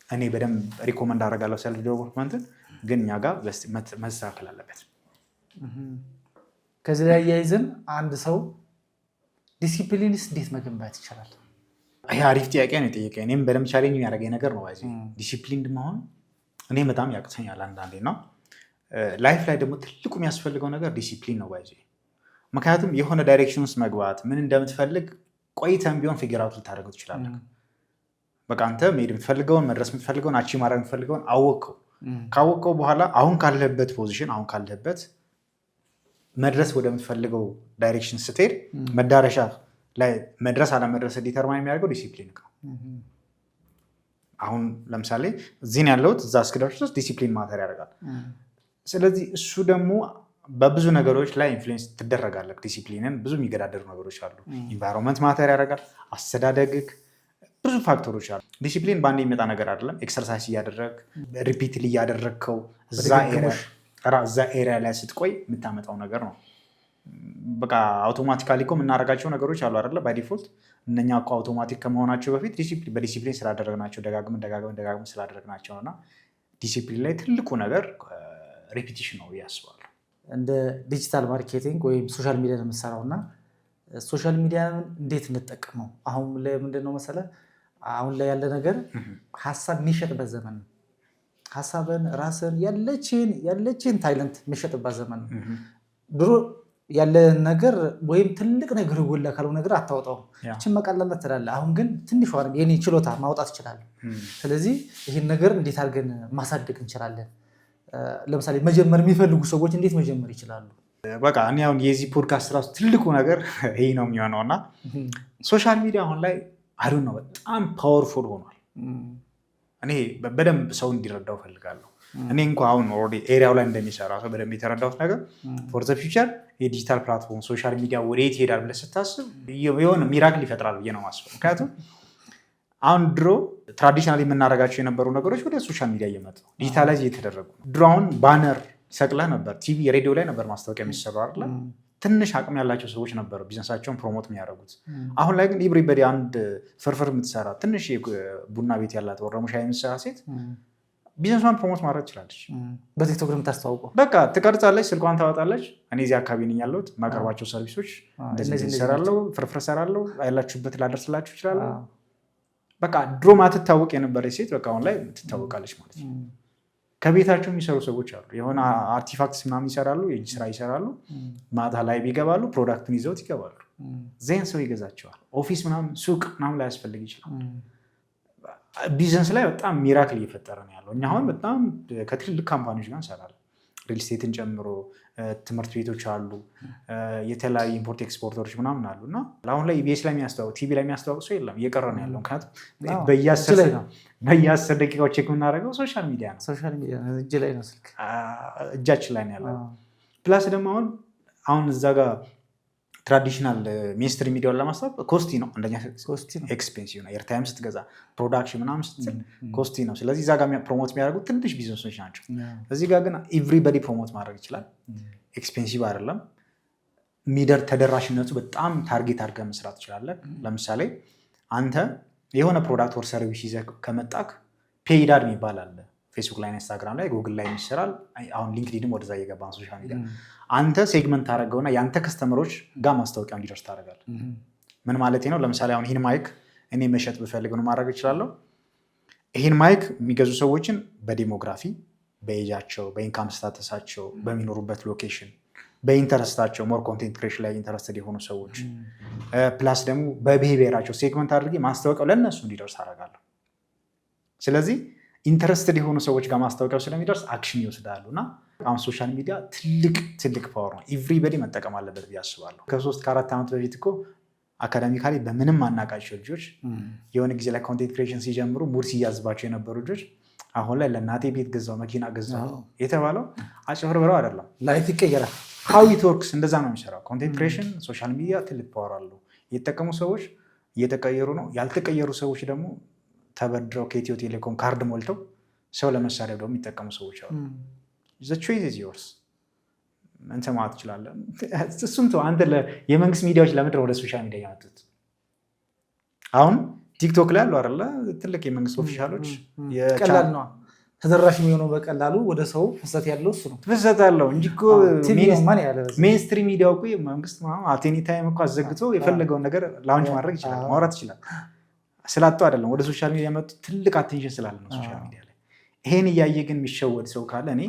እኔ በደንብ recommend አደርጋለሁ self development ን፣ ግን እኛ ጋር መስተካከል አለበት። ከዚህ ላይ አያይዘን አንድ ሰው ዲሲፕሊንስ እንዴት መገንባት ይቻላል? ይሄ አሪፍ ጥያቄ ነው የጠየቀኝ። እኔም በደንብ challenge የሚያደርገኝ ነገር ነው። ዲሲፕሊን መሆን እኔ በጣም ያቅተኛል አንዳንዴ ነው። Life ላይ ደግሞ ትልቁ የሚያስፈልገው ነገር ዲሲፕሊን ነው by the way። ምክንያቱም የሆነ direction ውስጥ መግባት፣ ምን እንደምትፈልግ ቆይተን ቢሆን figure out ልታደርገው ትችላለህ። በቃ አንተ መሄድ የምትፈልገውን፣ መድረስ የምትፈልገውን፣ achieve ማድረግ የምትፈልገውን አወቅከው። ካወቅከው በኋላ አሁን ካለህበት position፣ አሁን ካለህበት መድረስ ወደምትፈልገው direction ስትሄድ መዳረሻ ላይ መድረስ አለመድረስ determine የሚያደርገው ዲሲፕሊን ነው። አሁን ለምሳሌ እዚህ ነው ያለሁት፣ እዛ እስክደርስ ድረስ discipline matter ያደርጋል። ስለዚህ እሱ ደግሞ በብዙ ነገሮች ላይ influence ትደረጋለህ። ዲሲፕሊንን ብዙ የሚገዳደሩ ነገሮች አሉ። Environment matter ያደርጋል፣ አስተዳደግህ፣ ብዙ factor ኦች አሉ። ዲሲፕሊን በአንድ የሚመጣ ነገር አይደለም። Exercise እያደረግ፣ repeatedly እያደረግከው እዛ area ላይ ስትቆይ የምታመጣው ነገር ነው። በቃ automatically እኮ የምናደርጋቸው ነገሮች አሉ አይደለ? By default እነኛ እኮ አውቶማቲክ ከመሆናቸው በፊት በዲሲፕሊን ስላደረግናቸው፣ ደጋግመን ደጋግመን ደጋግመን ስላደረግናቸው እና ዲሲፕሊን ላይ ትልቁ ነገር repetition ነው ብዬ አስባለሁ። እንደ digital marketing ወይም social media ነው የምሰራው እና social media ን እንዴት እንጠቀመው? አሁን ላይ ምንድን ነው መሰለህ፣ አሁን ላይ ያለ ነገር ሀሳብ የሚሸጥበት ዘመን ነው። ሀሳብን፣ ራስን፣ ያለችን talent የሚሸጥበት ዘመን ነው። ድሮ ያለን ነገር ወይም ትልቅ ነገር ጎላ ካልሆነ ነገር አታወጣውም። እችን መቀላላት ትላለህ። አሁን ግን ትንሿ የኔ ችሎታ ማውጣት እችላለሁ። ስለዚህ ይህን ነገር እንዴት አድርገን ማሳደግ እንችላለን? ለምሳሌ መጀመር የሚፈልጉ ሰዎች እንዴት መጀመር ይችላሉ? በቃ እኔ አሁን የዚህ ፖድካስት ራሱ ትልቁ ነገር ይህ ነው የሚሆነው። እና social media አሁን ላይ አሁን ነው በጣም powerful ሆኗል። እኔ በደንብ ሰው እንዲረዳው እፈልጋለሁ። እኔ እንኳ አሁን already area ው ላይ እንደሚሰራ ሰው በደንብ የተረዳሁት ነገር for the future የ digital platform social media ወዴት ይሄዳል ብለህ ስታስብ የሆነ miracle ይፈጥራል ብዬ ነው የማስበው። ምክንያቱም አሁን ድሮ traditional የምናደርጋቸው የነበሩ ነገሮች ወደ social media እየመጡ digitalize እየተደረጉ ነው። ድሮ አሁን banner ሰቅለህ ነበር፣ ቲቪ ሬዲዮ ላይ ነበር ማስታወቂያ የሚሰራው አይደለ? ትንሽ አቅም ያላቸው ሰዎች ነበሩ ቢዝነሳቸውን promote የሚያደርጉት። አሁን ላይ ግን everybody፣ አንድ ፍርፍር የምትሰራ፣ ትንሽ ቡና ቤት ያላት ወይ ደግሞ ሻይ የምትሰራ ሴት ቢዝነሷን promote ማድረግ ትችላለች። በቲክቶክ ነው የምታስተዋውቀው። በቃ ትቀርጻለች፣ ስልኳን ታወጣለች። እኔ እዚህ አካባቢ ነኝ ያለሁት፣ የማቀርባቸው service ኦች እንደዚህ እሰራለሁ፣ ፍርፍር እሰራለሁ፣ ያላችሁበት ላደርስላችሁ እችላለሁ። በቃ ድሮ ማትታወቅ የነበረች ሴት በቃ አሁን ላይ ትታወቃለች ማለት ነው። ከቤታቸው የሚሰሩ ሰዎች አሉ። የሆነ artifacts ምናምን ይሰራሉ፣ የእጅ ስራ ይሰራሉ። ማታ ላይ ይገባሉ፣ product ኡን ይዘውት ይገባሉ። Then ሰው ይገዛቸዋል። Office ምናምን ሱቅ ምናምን ላያስፈልግ ይችላል። ቢዝነስ ላይ በጣም miracle እየፈጠረ ነው ያለው። እኛ አሁን በጣም ከትልልቅ company ዎች ጋር እንሰራለን። Real estate ን ጨምሮ ትምህርት ቤቶች አሉ፣ የተለያዩ import exporter ኦች ምናምን አሉ። እና አሁን ላይ ኢቢኤስ ላይ የሚያስተዋውቅ፣ ቲቪ ላይ የሚያስተዋውቅ ሰው የለም፣ እየቀረ ነው ያለው። ምክንያቱም በየ10 ደቂቃው check የምናደርገው social media ነው። Social media እጅ ላይ ነው ስልክ። እጃችን ላይ ነው ያለው። Plus ደግሞ አሁን እዛ ጋር traditional mainstream ሚዲያውን ለማስታወቅ costly ነው። አንደኛ expensive ነው። Airtime ስትገዛ፣ production ምናምን ስትል costly ነው። ስለዚህ እዛ ጋር promote የሚያደርጉት ትንሽ ቢዝነሶች ናቸው። እዚህ ጋር ግን everybody promote ማድረግ ይችላል። Expensive አይደለም። ሚደር ተደራሽነቱ በጣም target አድርገህ መስራት ትችላለህ። ለምሳሌ አንተ የሆነ product or service ይዘህ ከመጣክ paid ad የሚባል አለ። ፌስቡክ ላይ፣ ኢንስታግራም ላይ፣ ጉግል ላይ ይሰራል። አሁን ሊንክዲንም ወደዛ እየገባ ነው። Social media አንተ segment ታደርገውና የአንተ customer ኦች ጋር ማስታወቂያ እንዲደርስ ታደርጋለህ። ምን ማለት ነው? ለምሳሌ አሁን ይህን mic እኔ መሸጥ ብፈልግ ነው ማድረግ እችላለሁ። ይህን mic የሚገዙ ሰዎችን በ demography፣ በኤጃቸው፣ በኢንካም ስታተሳቸው፣ በሚኖሩበት location፣ በ interest ኣቸው፣ more content creation ላይ interested የሆኑ ሰዎች፣ plus ደግሞ በ behavior ኣቸው segment አድርጌ ማስታወቂያው ለእነሱ እንዲደርስ አደርጋለሁ። ስለዚህ interested የሆኑ ሰዎች ጋር ማስታወቂያው ስለሚደርስ action ይወስዳሉ። እና አሁን social media ትልቅ ትልቅ power ነው። Everybody መጠቀም አለበት ብዬ አስባለሁ። ከ3 ከ4 ዓመት በፊት እኮ academically በምንም አናውቃቸው ልጆች የሆነ ጊዜ ላይ content creation ሲጀምሩ mood ሲያዝባቸው የነበሩ ልጆች አሁን ላይ ለእናቴ ቤት ገዛው፣ መኪና ገዛው የተባለው አጭበርብረው አይደለም። Life ይቀየራል። How it works እንደዛ ነው የሚሰራው። Content creation፣ social media ትልቅ power አለው። የተጠቀሙ ሰዎች እየተቀየሩ ነው። ያልተቀየሩ ሰዎች ደግሞ ተበድረው ከኢትዮ ቴሌኮም ካርድ ሞልተው ሰው ለመሳደብ ደግሞ የሚጠቀሙ ሰዎች አሉ። The choice is yours። እንትን ማለት ትችላለህ። እሱም ተው አንተ፣ የመንግስት ሚዲያዎች ለምንድን ነው ወደ social media ያመጡት? አሁን ቲክቶክ ላይ አሉ አይደለ? ትልቅ የመንግስት official ኦች። ቀላል ነው፣ ተደራሽ የሚሆነው በቀላሉ ወደ ሰው ፍሰት ያለው እሱ ነው። ፍሰት አለው እንጂ እኮ mainstream ሚዲያው እኮ መንግስት at any time እኮ አዘግቶ የፈለገውን ነገር launch ማድረግ ይችላል፣ ማውራት ይችላል። ስላጡ አይደለም ወደ social media የመጡት፣ ትልቅ attention ስላለ ነው social media ላይ። ይሄን እያየ ግን የሚሸወድ ሰው ካለ እኔ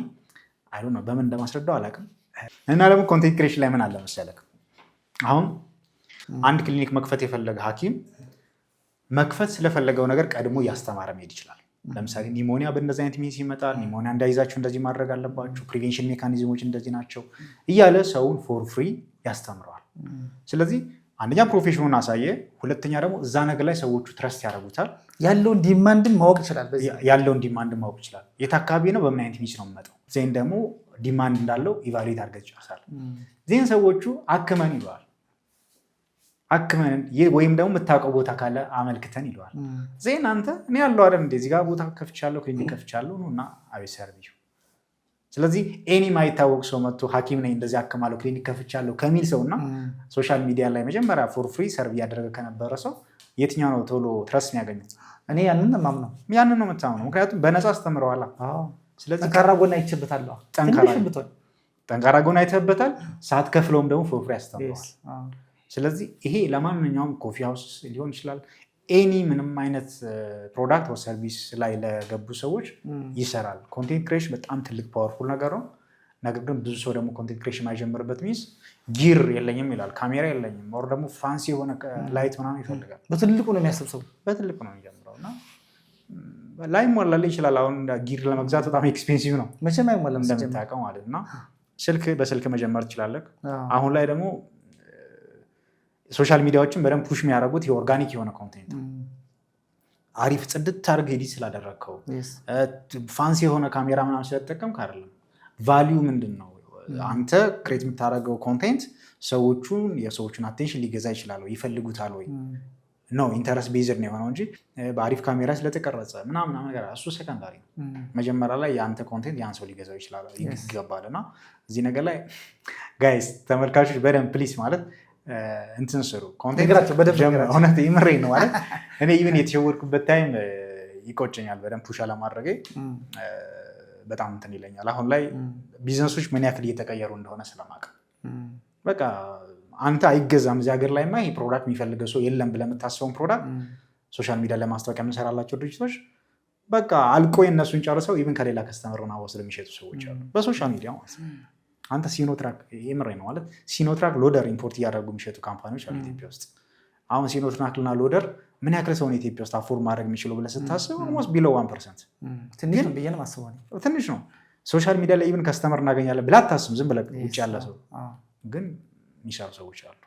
I don't know፣ በምን እንደማስረዳው አላውቅም። እና ደግሞ content creation ላይ ምን አለ መሰለህ፣ አሁን አንድ ክሊኒክ መክፈት የፈለገ ሐኪም መክፈት ስለፈለገው ነገር ቀድሞ እያስተማረ መሄድ ይችላል። ለምሳሌ pneumonia በእንደዚህ አይነት means ይመጣል፣ pneumonia እንዳይዛችሁ እንደዚህ ማድረግ አለባችሁ፣ prevention mechanism ኦች እንደዚህ ናቸው እያለ ሰውን for free ያስተምረዋል። ስለዚህ አንደኛ profession ኑን አሳየ፣ ሁለተኛ ደግሞ እዛ ነገር ላይ ሰዎቹ trust ያደርጉታል። ያለውን demand ን ማወቅ ይችላል። ያለውን demand ማወቅ ይችላል። የት አካባቢ ነው፣ በምን አይነት means ነው የሚመጣው፣ then ደግሞ demand እንዳለው evaluate አድርገህ ትጨርሳለህ። Then ሰዎቹ አክመን ይለዋል። አክመን ወይም ደግሞ የምታውቀው ቦታ ካለ አመልክተን ይለዋል። Then አንተ እኔ ያለው አይደል እንደ እዚህ ጋር ቦታ ከፍቻለሁ፣ ክሊኒክ ከፍቻለሁ ነው እና አቤት serve you። ስለዚህ any ማይታወቅ ሰው መጥቶ ሐኪም ነኝ፣ እንደዚህ አክማለሁ፣ ክሊኒክ ከፍቻለሁ ከሚል ሰው እና social media ላይ መጀመሪያ for free serve እያደረገ ከነበረ ሰው የትኛው ነው ቶሎ trust የሚያገኙት? እኔ ያንን ማምነው። ያንን ነው የምታምነው። ምክንያቱም በነፃ አስተምረዋላ። ስለዚህ ጠንካራ ጎን አይቼበታለሁ። ጠንካራ ጎን አይተህበታል። ሳትከፍለውም ደግሞ for free አስተምረዋል። ስለዚህ ይሄ ለማንኛውም coffee house ሊሆን ይችላል፣ any ምንም አይነት product or service ላይ ለገቡ ሰዎች ይሰራል። Content creation በጣም ትልቅ powerful ነገር ነው። ነገር ግን ብዙ ሰው ደግሞ content creation የማይጀምርበት means gear የለኝም ይላል፣ ካሜራ የለኝም፣ or ደግሞ fancy የሆነ light ምናምን ይፈልጋል። በትልቁ ነው የሚያስብ ሰው። በትልቁ ነው የሚጀምረው እና ላይሟላልህ ይችላል። አሁን gear ለመግዛት በጣም expensive ነው። መቼም አይሟላም። እንደምታውቀው ማለት እና ስልክ በስልክ መጀመር ትችላለህ። አሁን ላይ ደግሞ social media ዎችን በደንብ push የሚያደርጉት የ organic የሆነ content ነው። አሪፍ ጽድት አድርገህ edit ስላደረግከው፣ fancy የሆነ ካሜራ ምናምን ስለተጠቀምክ አይደለም። Value ምንድን ነው? አንተ create የምታደርገው content ሰዎቹን የሰዎቹን attention ሊገዛ ይችላል ወይ፣ ይፈልጉታል ወይ? ነው interest based ነው የሆነው እንጂ በአሪፍ ካሜራ ስለተቀረጸ ምናምን ነገር እሱ secondary ነው። መጀመሪያ ላይ የአንተ content ያን ሰው ሊገዛው ይችላል ይገባል። እና እዚህ ነገር ላይ guys፣ ተመልካቾች በደንብ please ማለት እንትን ስሩ። እውነት የምሬን ነው። ማለት እኔ even የተሸወድኩበት time ይቆጨኛል። በደንብ push አለማድረጌ በጣም እንትን ይለኛል። አሁን ላይ ቢዝነሶች ምን ያክል እየተቀየሩ እንደሆነ ስለማውቅ በቃ አንተ አይገዛም እዚህ ሀገር ላይማ ይሄ product የሚፈልገው ሰው የለም ብለህ የምታስበውን product social media ለማስታወቂያ የምንሰራላቸው ድርጅቶች በቃ አልቆ የእነሱን ጨርሰው even ከሌላ customer ሆና ወስደው የሚሸጡ ሰዎች አሉ፣ በ social media ማለት ነው። አንተ ሲኖትራክ፣ የምሬ ነው፣ ማለት ሲኖትራክ loader import እያደረጉ የሚሸጡ company ዎች አሉ ኢትዮጵያ ውስጥ። አሁን ሲኖትራክ እና loader ምን ያክል ሰውን ኢትዮጵያ ውስጥ afford ማድረግ የሚችለው ብለህ ስታስብ almost below 1%። ትንሽ ነው ብዬ ነው የማስበው። ትንሽ ነው። Social media ላይ even customer እናገኛለን ብለህ አታስብም። ዝም ብለህ ውጭ ያለ ሰው ግን የሚሰሩ ሰዎች አሉ።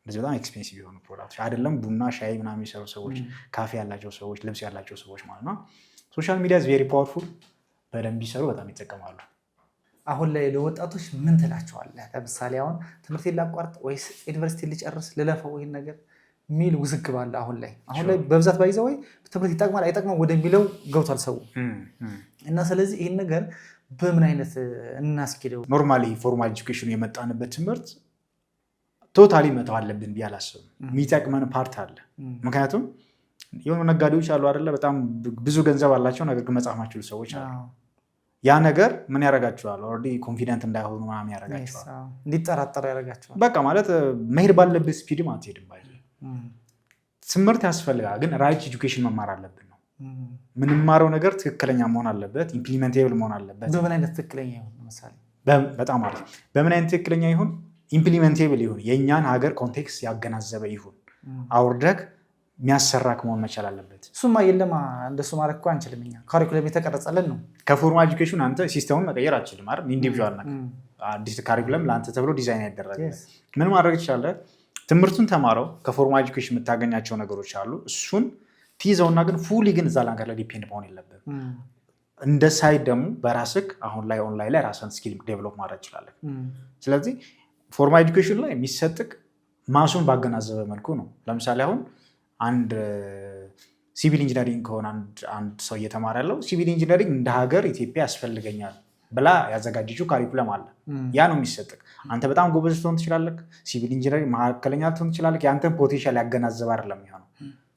እንደዚህ በጣም expensive የሆኑ product ኦች አይደለም፣ ቡና ሻይ ምናምን የሚሰሩ ሰዎች፣ ካፌ ያላቸው ሰዎች፣ ልብስ ያላቸው ሰዎች ማለት ነው። Social media very powerful፣ በደንብ ቢሰሩ በጣም ይጠቀማሉ። አሁን ላይ ለወጣቶች ምን ትላቸዋለህ? ለምሳሌ አሁን ትምህርት ላቋርጥ ወይስ ዩኒቨርሲቲ ልጨርስ ልለፈው ይህን ነገር የሚል ውዝግብ አለ። አሁን ላይ በብዛት by the way ትምህርት ይጠቅማል አይጠቅምም ወደሚለው ገብቷል ሰው። እና ስለዚህ ይህን ነገር በምን አይነት እናስኬደው? Normally formal education ኑ የመጣንበት ትምህርት totally መተው አለብን ብዬ አላስብም። የሚጠቅመን part አለ። ምክንያቱም የሆኑ ነጋዴዎች አሉ አይደለ? በጣም ብዙ ገንዘብ አላቸው፣ ነገር ግን መጻፍ ማይችሉ ሰዎች አሉ። ያ ነገር ምን ያደርጋቸዋል? Already confident እንዳይሆኑ ምናምን ያደርጋቸዋል። እንዲጠራጠሩ ያደርጋቸዋል። በቃ ማለት መሄድ ባለብህ speed ም አትሄድም። ትምህርት ያስፈልጋል፣ ግን right education መማር አለብን ነው። የምንማረው ነገር ትክክለኛ መሆን አለበት፣ implementable መሆን አለበት። በምን አይነት ትክክለኛ ይሁን ለምሳሌ? በጣም አሪፍ። በምን አይነት ትክክለኛ ይሁን? Implementable ይሁን፣ የእኛን ሀገር context ያገናዘበ ይሁን፣ አውርደክ የሚያሰራክ መሆን መቻል አለበት። እሱማ የለማ፣ እንደሱ ማድረግ እኮ አንችልም። እኛ curriculum የተቀረጸልን ነው። ከ formal education አንተ system ኡን መቀየር አትችልም አይደል? Individual ነህ። አዲስ curriculum ለአንተ ተብሎ ዲዛይን አይደረግም። ምን ማድረግ ትችላለህ? ትምህርቱን ተማረው፣ ከ formal education የምታገኛቸው ነገሮች አሉ። እሱን ትይዘውና ግን fully ግን እዛ ነገር ላይ depend መሆን የለብህም። እንደ side ደግሞ በራስህ አሁን ላይ ኦንላይን ላይ ራስን skill develop ማድረግ ትችላለህ። ስለዚህ formal education ላይ የሚሰጥቅ mass ኡን ባገናዘበ መልኩ ነው። ለምሳሌ አሁን አንድ civil engineering ከሆነ አንድ ሰው እየተማረ ያለው፣ civil engineering እንደ ሀገር ኢትዮጵያ ያስፈልገኛል ብላ ያዘጋጀችው curriculum አለ። ያ ነው የሚሰጥቅ። አንተ በጣም ጎበዝ ልትሆን ትችላለህ። Civil engineering መካከለኛ ልትሆን ትችላለህ። የአንተን potential ያገናዘበ አይደለም የሚሆነው።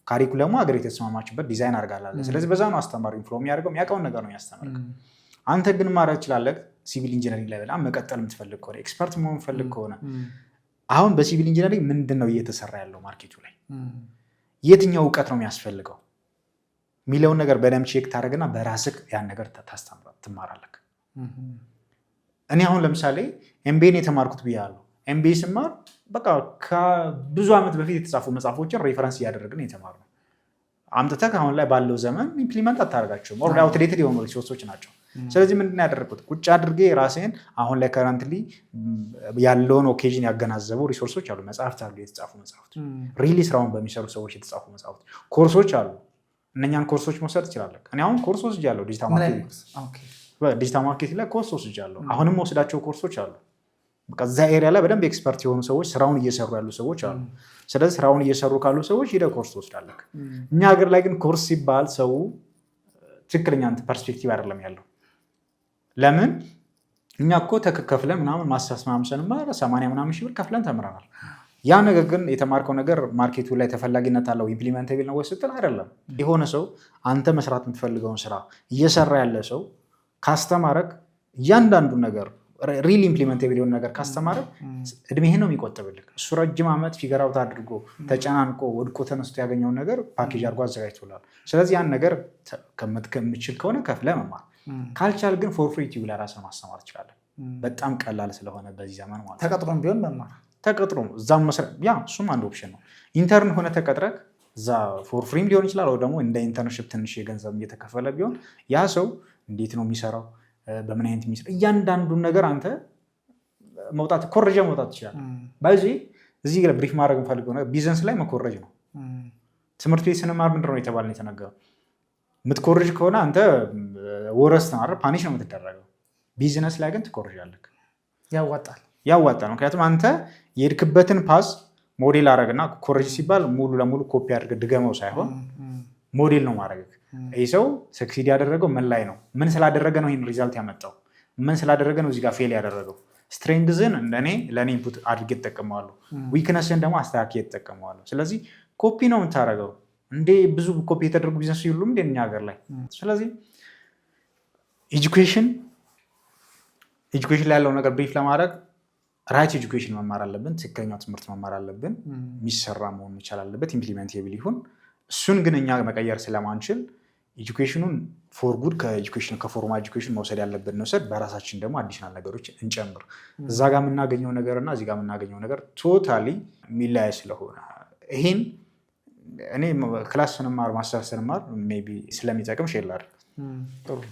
Curriculum ኡ ሀገር የተስማማችበት ዲዛይን አድርጋላለች። ስለዚህ በዛ ነው አስተማሪ flow የሚያደርገው፣ የሚያውቀውን ነገር ነው የሚያስተምርህ። አንተ ግን ማድረግ ትችላለህ። Civil engineering ላይ በጣም መቀጠል የምትፈልግ ከሆነ፣ expert መሆን የምትፈልግ ከሆነ፣ አሁን በ civil engineering ምንድን ነው እየተሰራ ያለው፣ market ኡ ላይ የትኛው እውቀት ነው የሚያስፈልገው የሚለውን ነገር በደንብ check ታደርግና በራስህ ያን ነገር ትማራለህ። እኔ አሁን ለምሳሌ MBA ን የተማርኩት ብያለሁ። MBA ስማር በቃ ከብዙ ዓመት በፊት የተጻፉ መጽሐፎችን reference እያደረግን የተማርነው አምጥተህ አሁን ላይ ባለው ዘመን implement አታደርጋቸውም። Already outdated የሆኑ resource ኦች ናቸው። ስለዚህ ምንድን ነው ያደረግኩት? ቁጭ አድርጌ ራሴን አሁን ላይ currently ያለውን occasion ያገናዘቡ resource ኦች አሉ፣ መጽሐፍት አሉ፣ የተጻፉ መጽሐፍት፣ really ስራውን በሚሰሩ ሰዎች የተጻፉ መጽሐፍት፣ ኮርሶች አሉ። እነኛን ኮርሶች መውሰድ ትችላለህ። እኔ አሁን ኮርስ ወስጃለሁ፣ digital marketing ላይ ኮርስ ወስጃለሁ። አሁንም ወስዳቸው ኮርሶች አሉ። በቃ እዛ area ላይ በደንብ expert የሆኑ ሰዎች፣ ስራውን እየሰሩ ያሉ ሰዎች አሉ። ስለዚህ ስራውን እየሰሩ ካሉ ሰዎች ሄደህ ኮርስ ትወስዳለህ። እኛ ሀገር ላይ ግን ኮርስ ሲባል ሰው ትክክለኛ perspective አይደለም ያለው። ለምን፣ እኛ እኮ ተከፍለን ምናምን ማስተርስ ምናምን ስንማር 80 ምናምን ሺህ ብር ከፍለን ተምረናል። ያ ነገር ግን የተማርከው ነገር market ኡ ላይ ተፈላጊነት አለው፣ implementable ነው ወይ ስትል አይደለም። የሆነ ሰው አንተ መስራት የምትፈልገውን ስራ እየሰራ ያለ ሰው ካስተማረክ፣ እያንዳንዱ ነገር really implementable የሆነ ነገር ካስተማረክ እድሜህን ነው የሚቆጥብልህ። እሱ ረጅም ዓመት figure out አድርጎ፣ ተጨናንቆ፣ ወድቆ ተነስቶ ያገኘውን ነገር ፓኬጅ አድርጎ አዘጋጅቶልሃል። ስለዚህ ያን ነገር የምችል ከሆነ ከፍለህ መማር፣ ካልቻልክ ግን for free ዩቲዩብ ላይ ራስህን ማስተማር ትችላለህ። በጣም ቀላል ስለሆነ በዚህ ዘመን ማለት ነው። ተቀጥሮም ቢሆን መማር። ተቀጥሮ እዛም መስራት፣ yeah፣ እሱም አንድ option ነው። Intern ሆነ ተቀጥረህ እዛ for free ም ሊሆን ይችላል፣ ወይ ደግሞ እንደ internship ትንሽ የገንዘብ እየተከፈለ ቢሆን፣ ያ ሰው እንዴት ነው የሚሰራው፣ በምን አይነት የሚሰራ፣ እያንዳንዱን ነገር አንተ መውጣት ኮረጀ መውጣት ትችላለህ። By the way እዚህ ጋር brief ማድረግ የምፈልገው ነገር ቢዝነስ ላይ መኮረጅ ነው። ትምህርት ቤት ስንማር ምንድን ነው የተባልን የተነገረው? የምትኮርጅ ከሆነ አንተ worst ነው አይደል? Punish ነው የምትደረገው። ቢዝነስ ላይ ግን ትኮርጃለህ። ያዋጣል። ያዋጣል። ምክንያቱም አንተ የሄድክበትን path ሞዴል አረግና፣ ኮረጅ ሲባል ሙሉ ለሙሉ ኮፒ አድርገህ ድገመው ሳይሆን ሞዴል ነው ማድረግ። ይህ ሰው succeed ያደረገው ምን ላይ ነው? ምን ስላደረገ ነው ይህን result ያመጣው? ምን ስላደረገ ነው እዚህ ጋር fail ያደረገው? Strength ን እንደኔ ለእኔ input አድርጌ እጠቀመዋለሁ። Weakness ን ደግሞ አስተካክዬ እጠቀመዋለሁ። ስለዚህ ኮፒ ነው የምታደርገው። እንዴ፣ ብዙ ኮፒ የተደረጉ ቢዝነስ የሉም እንደ እኛ ሀገር ላይ? ስለዚህ education ላይ ያለው ነገር brief ለማድረግ right education መማር አለብን። ትክክለኛው ትምህርት መማር አለብን። የሚሰራ መሆን መቻል አለበት። Implementable ይሁን። እሱን ግን እኛ መቀየር ስለማንችል education ኑን for good ከ education ከ formal education መውሰድ ያለብን እንውሰድ፣ በራሳችን ደግሞ additional ነገሮች እንጨምር። እዛ ጋር የምናገኘው ነገር እና እዚህ ጋር የምናገኘው ነገር totally የሚለያይ ስለሆነ፣ ይሄን እኔ class ስንማር፣ master ስንማር፣ maybe ስለሚጠቅም share ላድርግ፣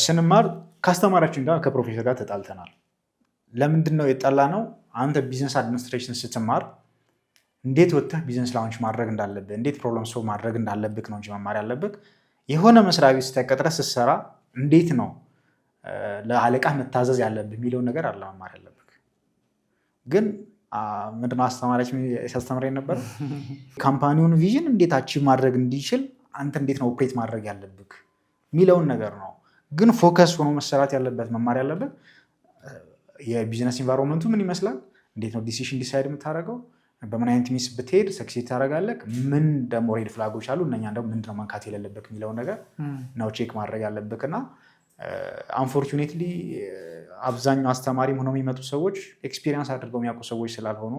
ስንማር ከአስተማሪያችን ጋር፣ ከፕሮፌሰር ጋር ተጣልተናል። ለምንድን ነው የጣላነው? አንተ business administration ስትማር እንዴት ወጥተህ business launch ማድረግ እንዳለብህ፣ እንዴት problem solve ማድረግ እንዳለብህ ነው እንጂ መማር ያለብህ፣ የሆነ መስሪያ ቤት ተቀጥረህ ስትሰራ እንዴት ነው ለአለቃ መታዘዝ ያለብህ የሚለውን ነገር አለ መማር ያለብህ። ግን ምንድነው አስተማሪያችን ሲያስተምረኝ ነበረ? Company ውን vision እንዴት achieve ማድረግ እንዲችል አንተ እንዴት ነው operate ማድረግ ያለብህ የሚለውን ነገር ነው። ግን focus ሆኖ መሰራት ያለበት፣ መማር ያለበት የ business environment ኡ ምን ይመስላል፣ እንዴት ነው decision decide የምታደርገው፣ በምን አይነት means ብትሄድ succeed ታደርጋለህ፣ ምን ደግሞ red flag ኦች አሉ፣ እነኛ ደግሞ ምንድነው መንካት የሌለብህ የሚለውን ነገር ነው check ማድረግ ያለብህ። እና unfortunately አብዛኛው አስተማሪም ሆነው የሚመጡ ሰዎች experience አድርገው የሚያውቁ ሰዎች ስላልሆኑ፣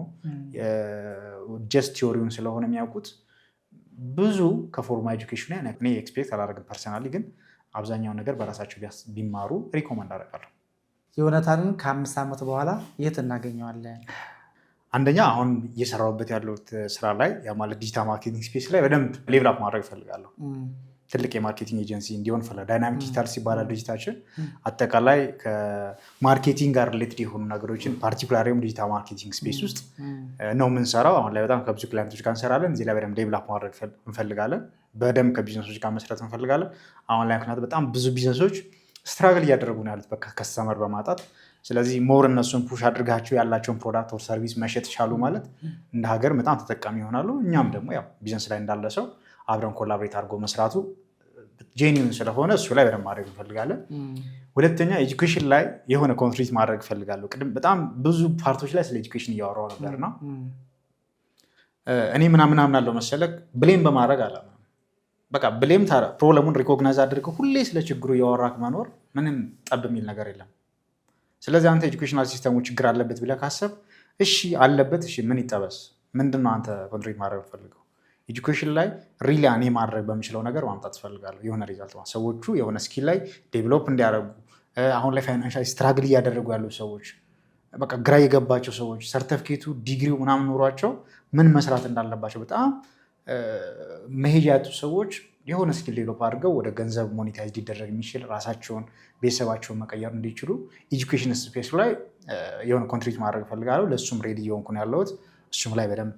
just theory ውን ስለሆነ የሚያውቁት፣ ብዙ ከ formal education እኔ expect አላደርግም personally፣ ግን አብዛኛውን ነገር በራሳቸው ቢማሩ recommend አደርጋለሁ። ዮናታንን ከ5 ዓመት በኋላ የት እናገኘዋለን? አንደኛ አሁን እየሰራሁበት ያለሁት ስራ ላይ፣ ያ ማለት digital marketing space ላይ በደንብ level up ማድረግ እፈልጋለሁ። ትልቅ የ marketing agency እንዲሆን እፈልጋለሁ። Dynamic Digital ይባላል ድርጅታችን። አጠቃላይ ከ marketing ጋር related የሆኑ ነገሮችን፣ particularly digital marketing space ውስጥ ነው የምንሰራው። አሁን ላይ በጣም ከብዙ client ኦች ጋር እንሰራለን። እዚህ ላይ በደንብ develop ማድረግ እንፈልጋለን። በደንብ ከቢዝነሶች ጋር መስራት እንፈልጋለን። አሁን ላይ ምክንያቱ በጣም ብዙ business ኦች struggle እያደረጉ ነው ያሉት customer በማጣት። ስለዚህ more እነሱን push አድርጋቸው ያላቸውን product or service መሸጥ ቻሉ ማለት እንደ ሀገር በጣም ተጠቃሚ ይሆናሉ። እኛም ደግሞ ያው ቢዝነስ ላይ እንዳለ ሰው አብረን collaborate አድርጎ መስራቱ genuine ስለሆነ እሱ ላይ በደንብ ማድረግ እንፈልጋለን። ሁለተኛ education ላይ የሆነ contribute ማድረግ እፈልጋለሁ። ቅድም በጣም ብዙ part ኦች ላይ ስለ education እያወራሁ ነበር እና እኔ ምናምን አምናለሁ መሰለህ፣ blame በማድረግ አላምንም። በቃ blame problem ኡን recognize አድርገህ ሁሌ ስለ ችግሩ እያወራህ መኖር ምንም ጠብ የሚል ነገር የለም። ስለዚህ አንተ educational system ኡ ችግር አለበት ብለህ ካሰብክ፣ እሺ አለበት፣ እሺ ምን ይጠበስ? ምንድን ነው አንተ contribute ማድረግ የምትፈልገው? Education ላይ really እኔ ማድረግ በምችለው ነገር ማምጣት እፈልጋለሁ። የሆነ result ሰዎቹ የሆነ skill ላይ develop እንዲያደርጉ፣ አሁን ላይ financial struggle እያደረጉ ያሉ ሰዎች፣ በቃ ግራ የገባቸው ሰዎች፣ ሰርተፍኬቱ ዲግሪው ምናምን ኖሯቸው ምን መስራት እንዳለባቸው በጣም መሄጃ ያጡ ሰዎች የሆነ skill develop አድርገው ወደ ገንዘብ monetize ሊደረግ የሚችል፣ ራሳቸውን ቤተሰባቸውን መቀየር እንዲችሉ education space ላይ የሆነ contribute ማድረግ እፈልጋለሁ። ለእሱም ready እየሆንኩ ነው ያለሁት። እሱም ላይ በደንብ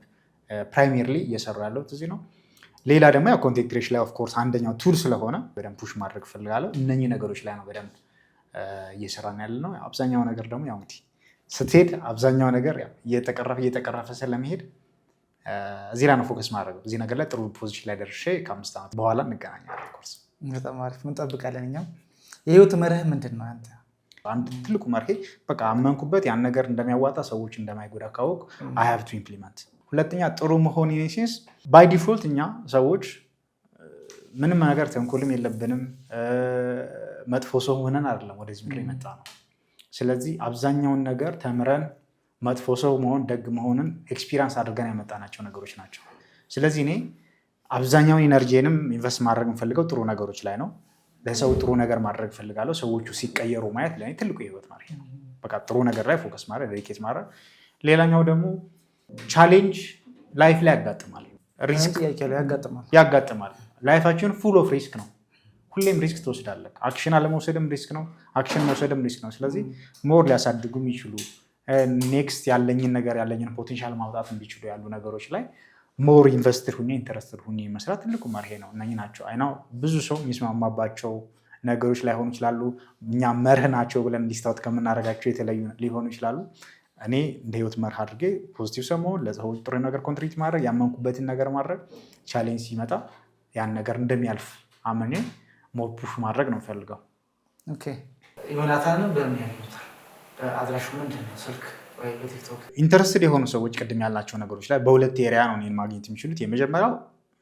primarily እየሰራሁ ያለሁት እዚህ ነው። ሌላ ደግሞ ያው content creation ላይ of course አንደኛው tool ስለሆነ በደንብ push ማድረግ እፈልጋለሁ። እነኚህ ነገሮች ላይ ነው በደንብ እየሰራን ያለ ነው። አብዛኛው ነገር ደግሞ ያው እንግዲህ ስትሄድ አብዛኛው ነገር እየተቀረፈ እየተቀረፈ ስለመሄድ እዚህ ላይ ነው focus ማድረግ። እዚህ ነገር ላይ ጥሩ position ላይ ደርሼ ከ5 ዓመት በኋላ እንገናኛለን። Of course። በጣም አሪፍ፣ እንጠብቃለን። እኛም። የህይወት መርህ ምንድን ነው አንተ? አንድ ትልቁ መርሄ በቃ አመንኩበት ያን ነገር እንደሚያዋጣ፣ ሰዎች እንደማይጎዳ ካወቅ I have to implement። ሁለተኛ ጥሩ መሆን since by default እኛ ሰዎች ምንም ነገር ተንኮልም የለብንም፣ መጥፎ ሰው ሆነን አይደለም ወደዚህ ምድር የመጣነው። ስለዚህ አብዛኛውን ነገር ተምረን መጥፎ ሰው መሆን ደግ መሆንን experience አድርገን ያመጣናቸው ነገሮች ናቸው። ስለዚህ እኔ አብዛኛውን energy ንም invest ማድረግ የምፈልገው ጥሩ ነገሮች ላይ ነው። ለሰው ጥሩ ነገር ማድረግ እፈልጋለሁ። ሰዎቹ ሲቀየሩ ማየት ለእኔ ትልቁ የህይወት መርሄ ነው። በቃ ጥሩ ነገር ላይ focus ማድረግ፣ dedicate ማድረግ። ሌላኛው ደግሞ challenge life ላይ ያጋጥማል፣ risk ያጋጥማል። Life ኣችን full of risk ነው። ሁሌም risk ትወስዳለህ። Action አለመውሰድም risk ነው። Action መውሰድም risk ነው። ስለዚህ more ሊያሳድጉ የሚችሉ፣ next ያለኝን ነገር፣ ያለኝን potential ማውጣት እንዲችሉ ያሉ ነገሮች ላይ more invested ሁኜ፣ interested ሁኜ መስራት ትልቁ መርሄ ነው። እነኚህ ናቸው። I know ብዙ ሰው የሚስማማባቸው ነገሮች ላይሆኑ ይችላሉ። እኛ መርህ ናቸው ብለን list out ከምናደርጋቸው የተለዩ ሊሆኑ ይችላሉ። እኔ እንደ ህይወት መርህ አድርጌ positive ሰው መሆን፣ ለሰው ጥሩ ነገር contribute ማድረግ፣ ያመንኩበትን ነገር ማድረግ፣ challenge ሲመጣ ያን ነገር እንደሚያልፍ አምኜ more push ማድረግ ነው የምፈልገው። Okay። ዮናታንን በምን ያገኙታል? አድራሹ ምንድን ነው? ስልክ ወይ በቲክቶክ? Interested የሆኑ ሰዎች ቅድም ያልናቸው ነገሮች ላይ በሁለት area ነው እኔን ማግኘት የሚችሉት። የመጀመሪያው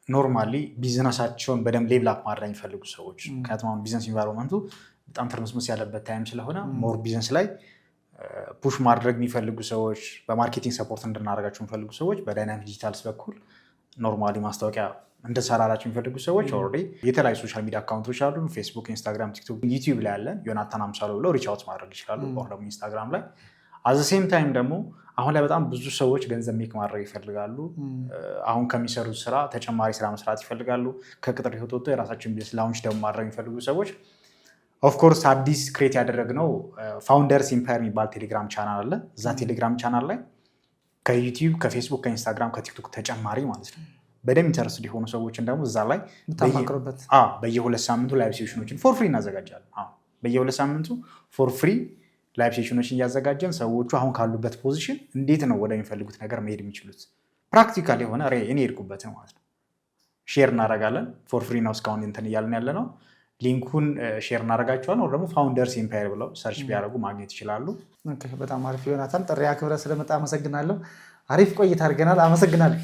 normally ቢዝነሳቸውን በደንብ level up ማድረግ የሚፈልጉ ሰዎች፣ ምክንያቱም አሁን business environment ኡ በጣም ትርምስምስ ያለበት time ስለሆነ more business ላይ push ማድረግ የሚፈልጉ ሰዎች፣ በ marketing support እንድናደርጋቸው የሚፈልጉ ሰዎች፣ በ Dynamic Digitals በኩል normally ማስታወቂያ እንድንሰራላቸው የሚፈልጉ ሰዎች already የተለያዩ social media account ኦች አሉ። ፌስቡክ፣ ኢንስታግራም፣ ቲክቶክ፣ ዩቲዩብ ላይ ያለን ዮናታን አምሳሉ ብለው reach out ማድረግ ይችላሉ። Or ደግሞ ኢንስታግራም ላይ። At the same time ደግሞ አሁን ላይ በጣም ብዙ ሰዎች ገንዘብ make ማድረግ ይፈልጋሉ። አሁን ከሚሰሩት ስራ ተጨማሪ ስራ መስራት ይፈልጋሉ። ከቅጥር ህይወት ወጥቶ የራሳቸውን business launch ደግሞ ማድረግ የሚፈልጉ ሰዎች of course አዲስ create ያደረግነው Founders Empire የሚባል ቴሌግራም ቻናል አለ። እዛ ቴሌግራም ቻናል ላይ ከዩቲዩብ፣ ከፌስቡክ፣ ከኢንስታግራም፣ ከቲክቶክ ተጨማሪ ማለት ነው በደንብ interested የሆኑ ሰዎችን ደግሞ እዛ ላይ የምታማክሩበት? በየሁለት ሳምንቱ live session ኦችን for free እናዘጋጃለን። በየሁለት ሳምንቱ for free live session ኦችን እያዘጋጀን ሰዎቹ አሁን ካሉበት position እንዴት ነው ወደሚፈልጉት ነገር መሄድ የሚችሉት፣ practical የሆነ እኔ የሄድኩበትን ማለት ነው share እናደርጋለን። For free ነው እስካሁን እንትን እያልን ያለ ነው። Link ኡን share እናደርጋቸዋለን። ወይ ደግሞ Founders Empire ብለው search ቢያደርጉ ማግኘት ይችላሉ። በጣም አሪፍ ዮናታን፣ ጥሪ አክብረህ ስለመጣህ አመሰግናለሁ። አሪፍ ቆይታ አድርገናል። አመሰግናለሁ።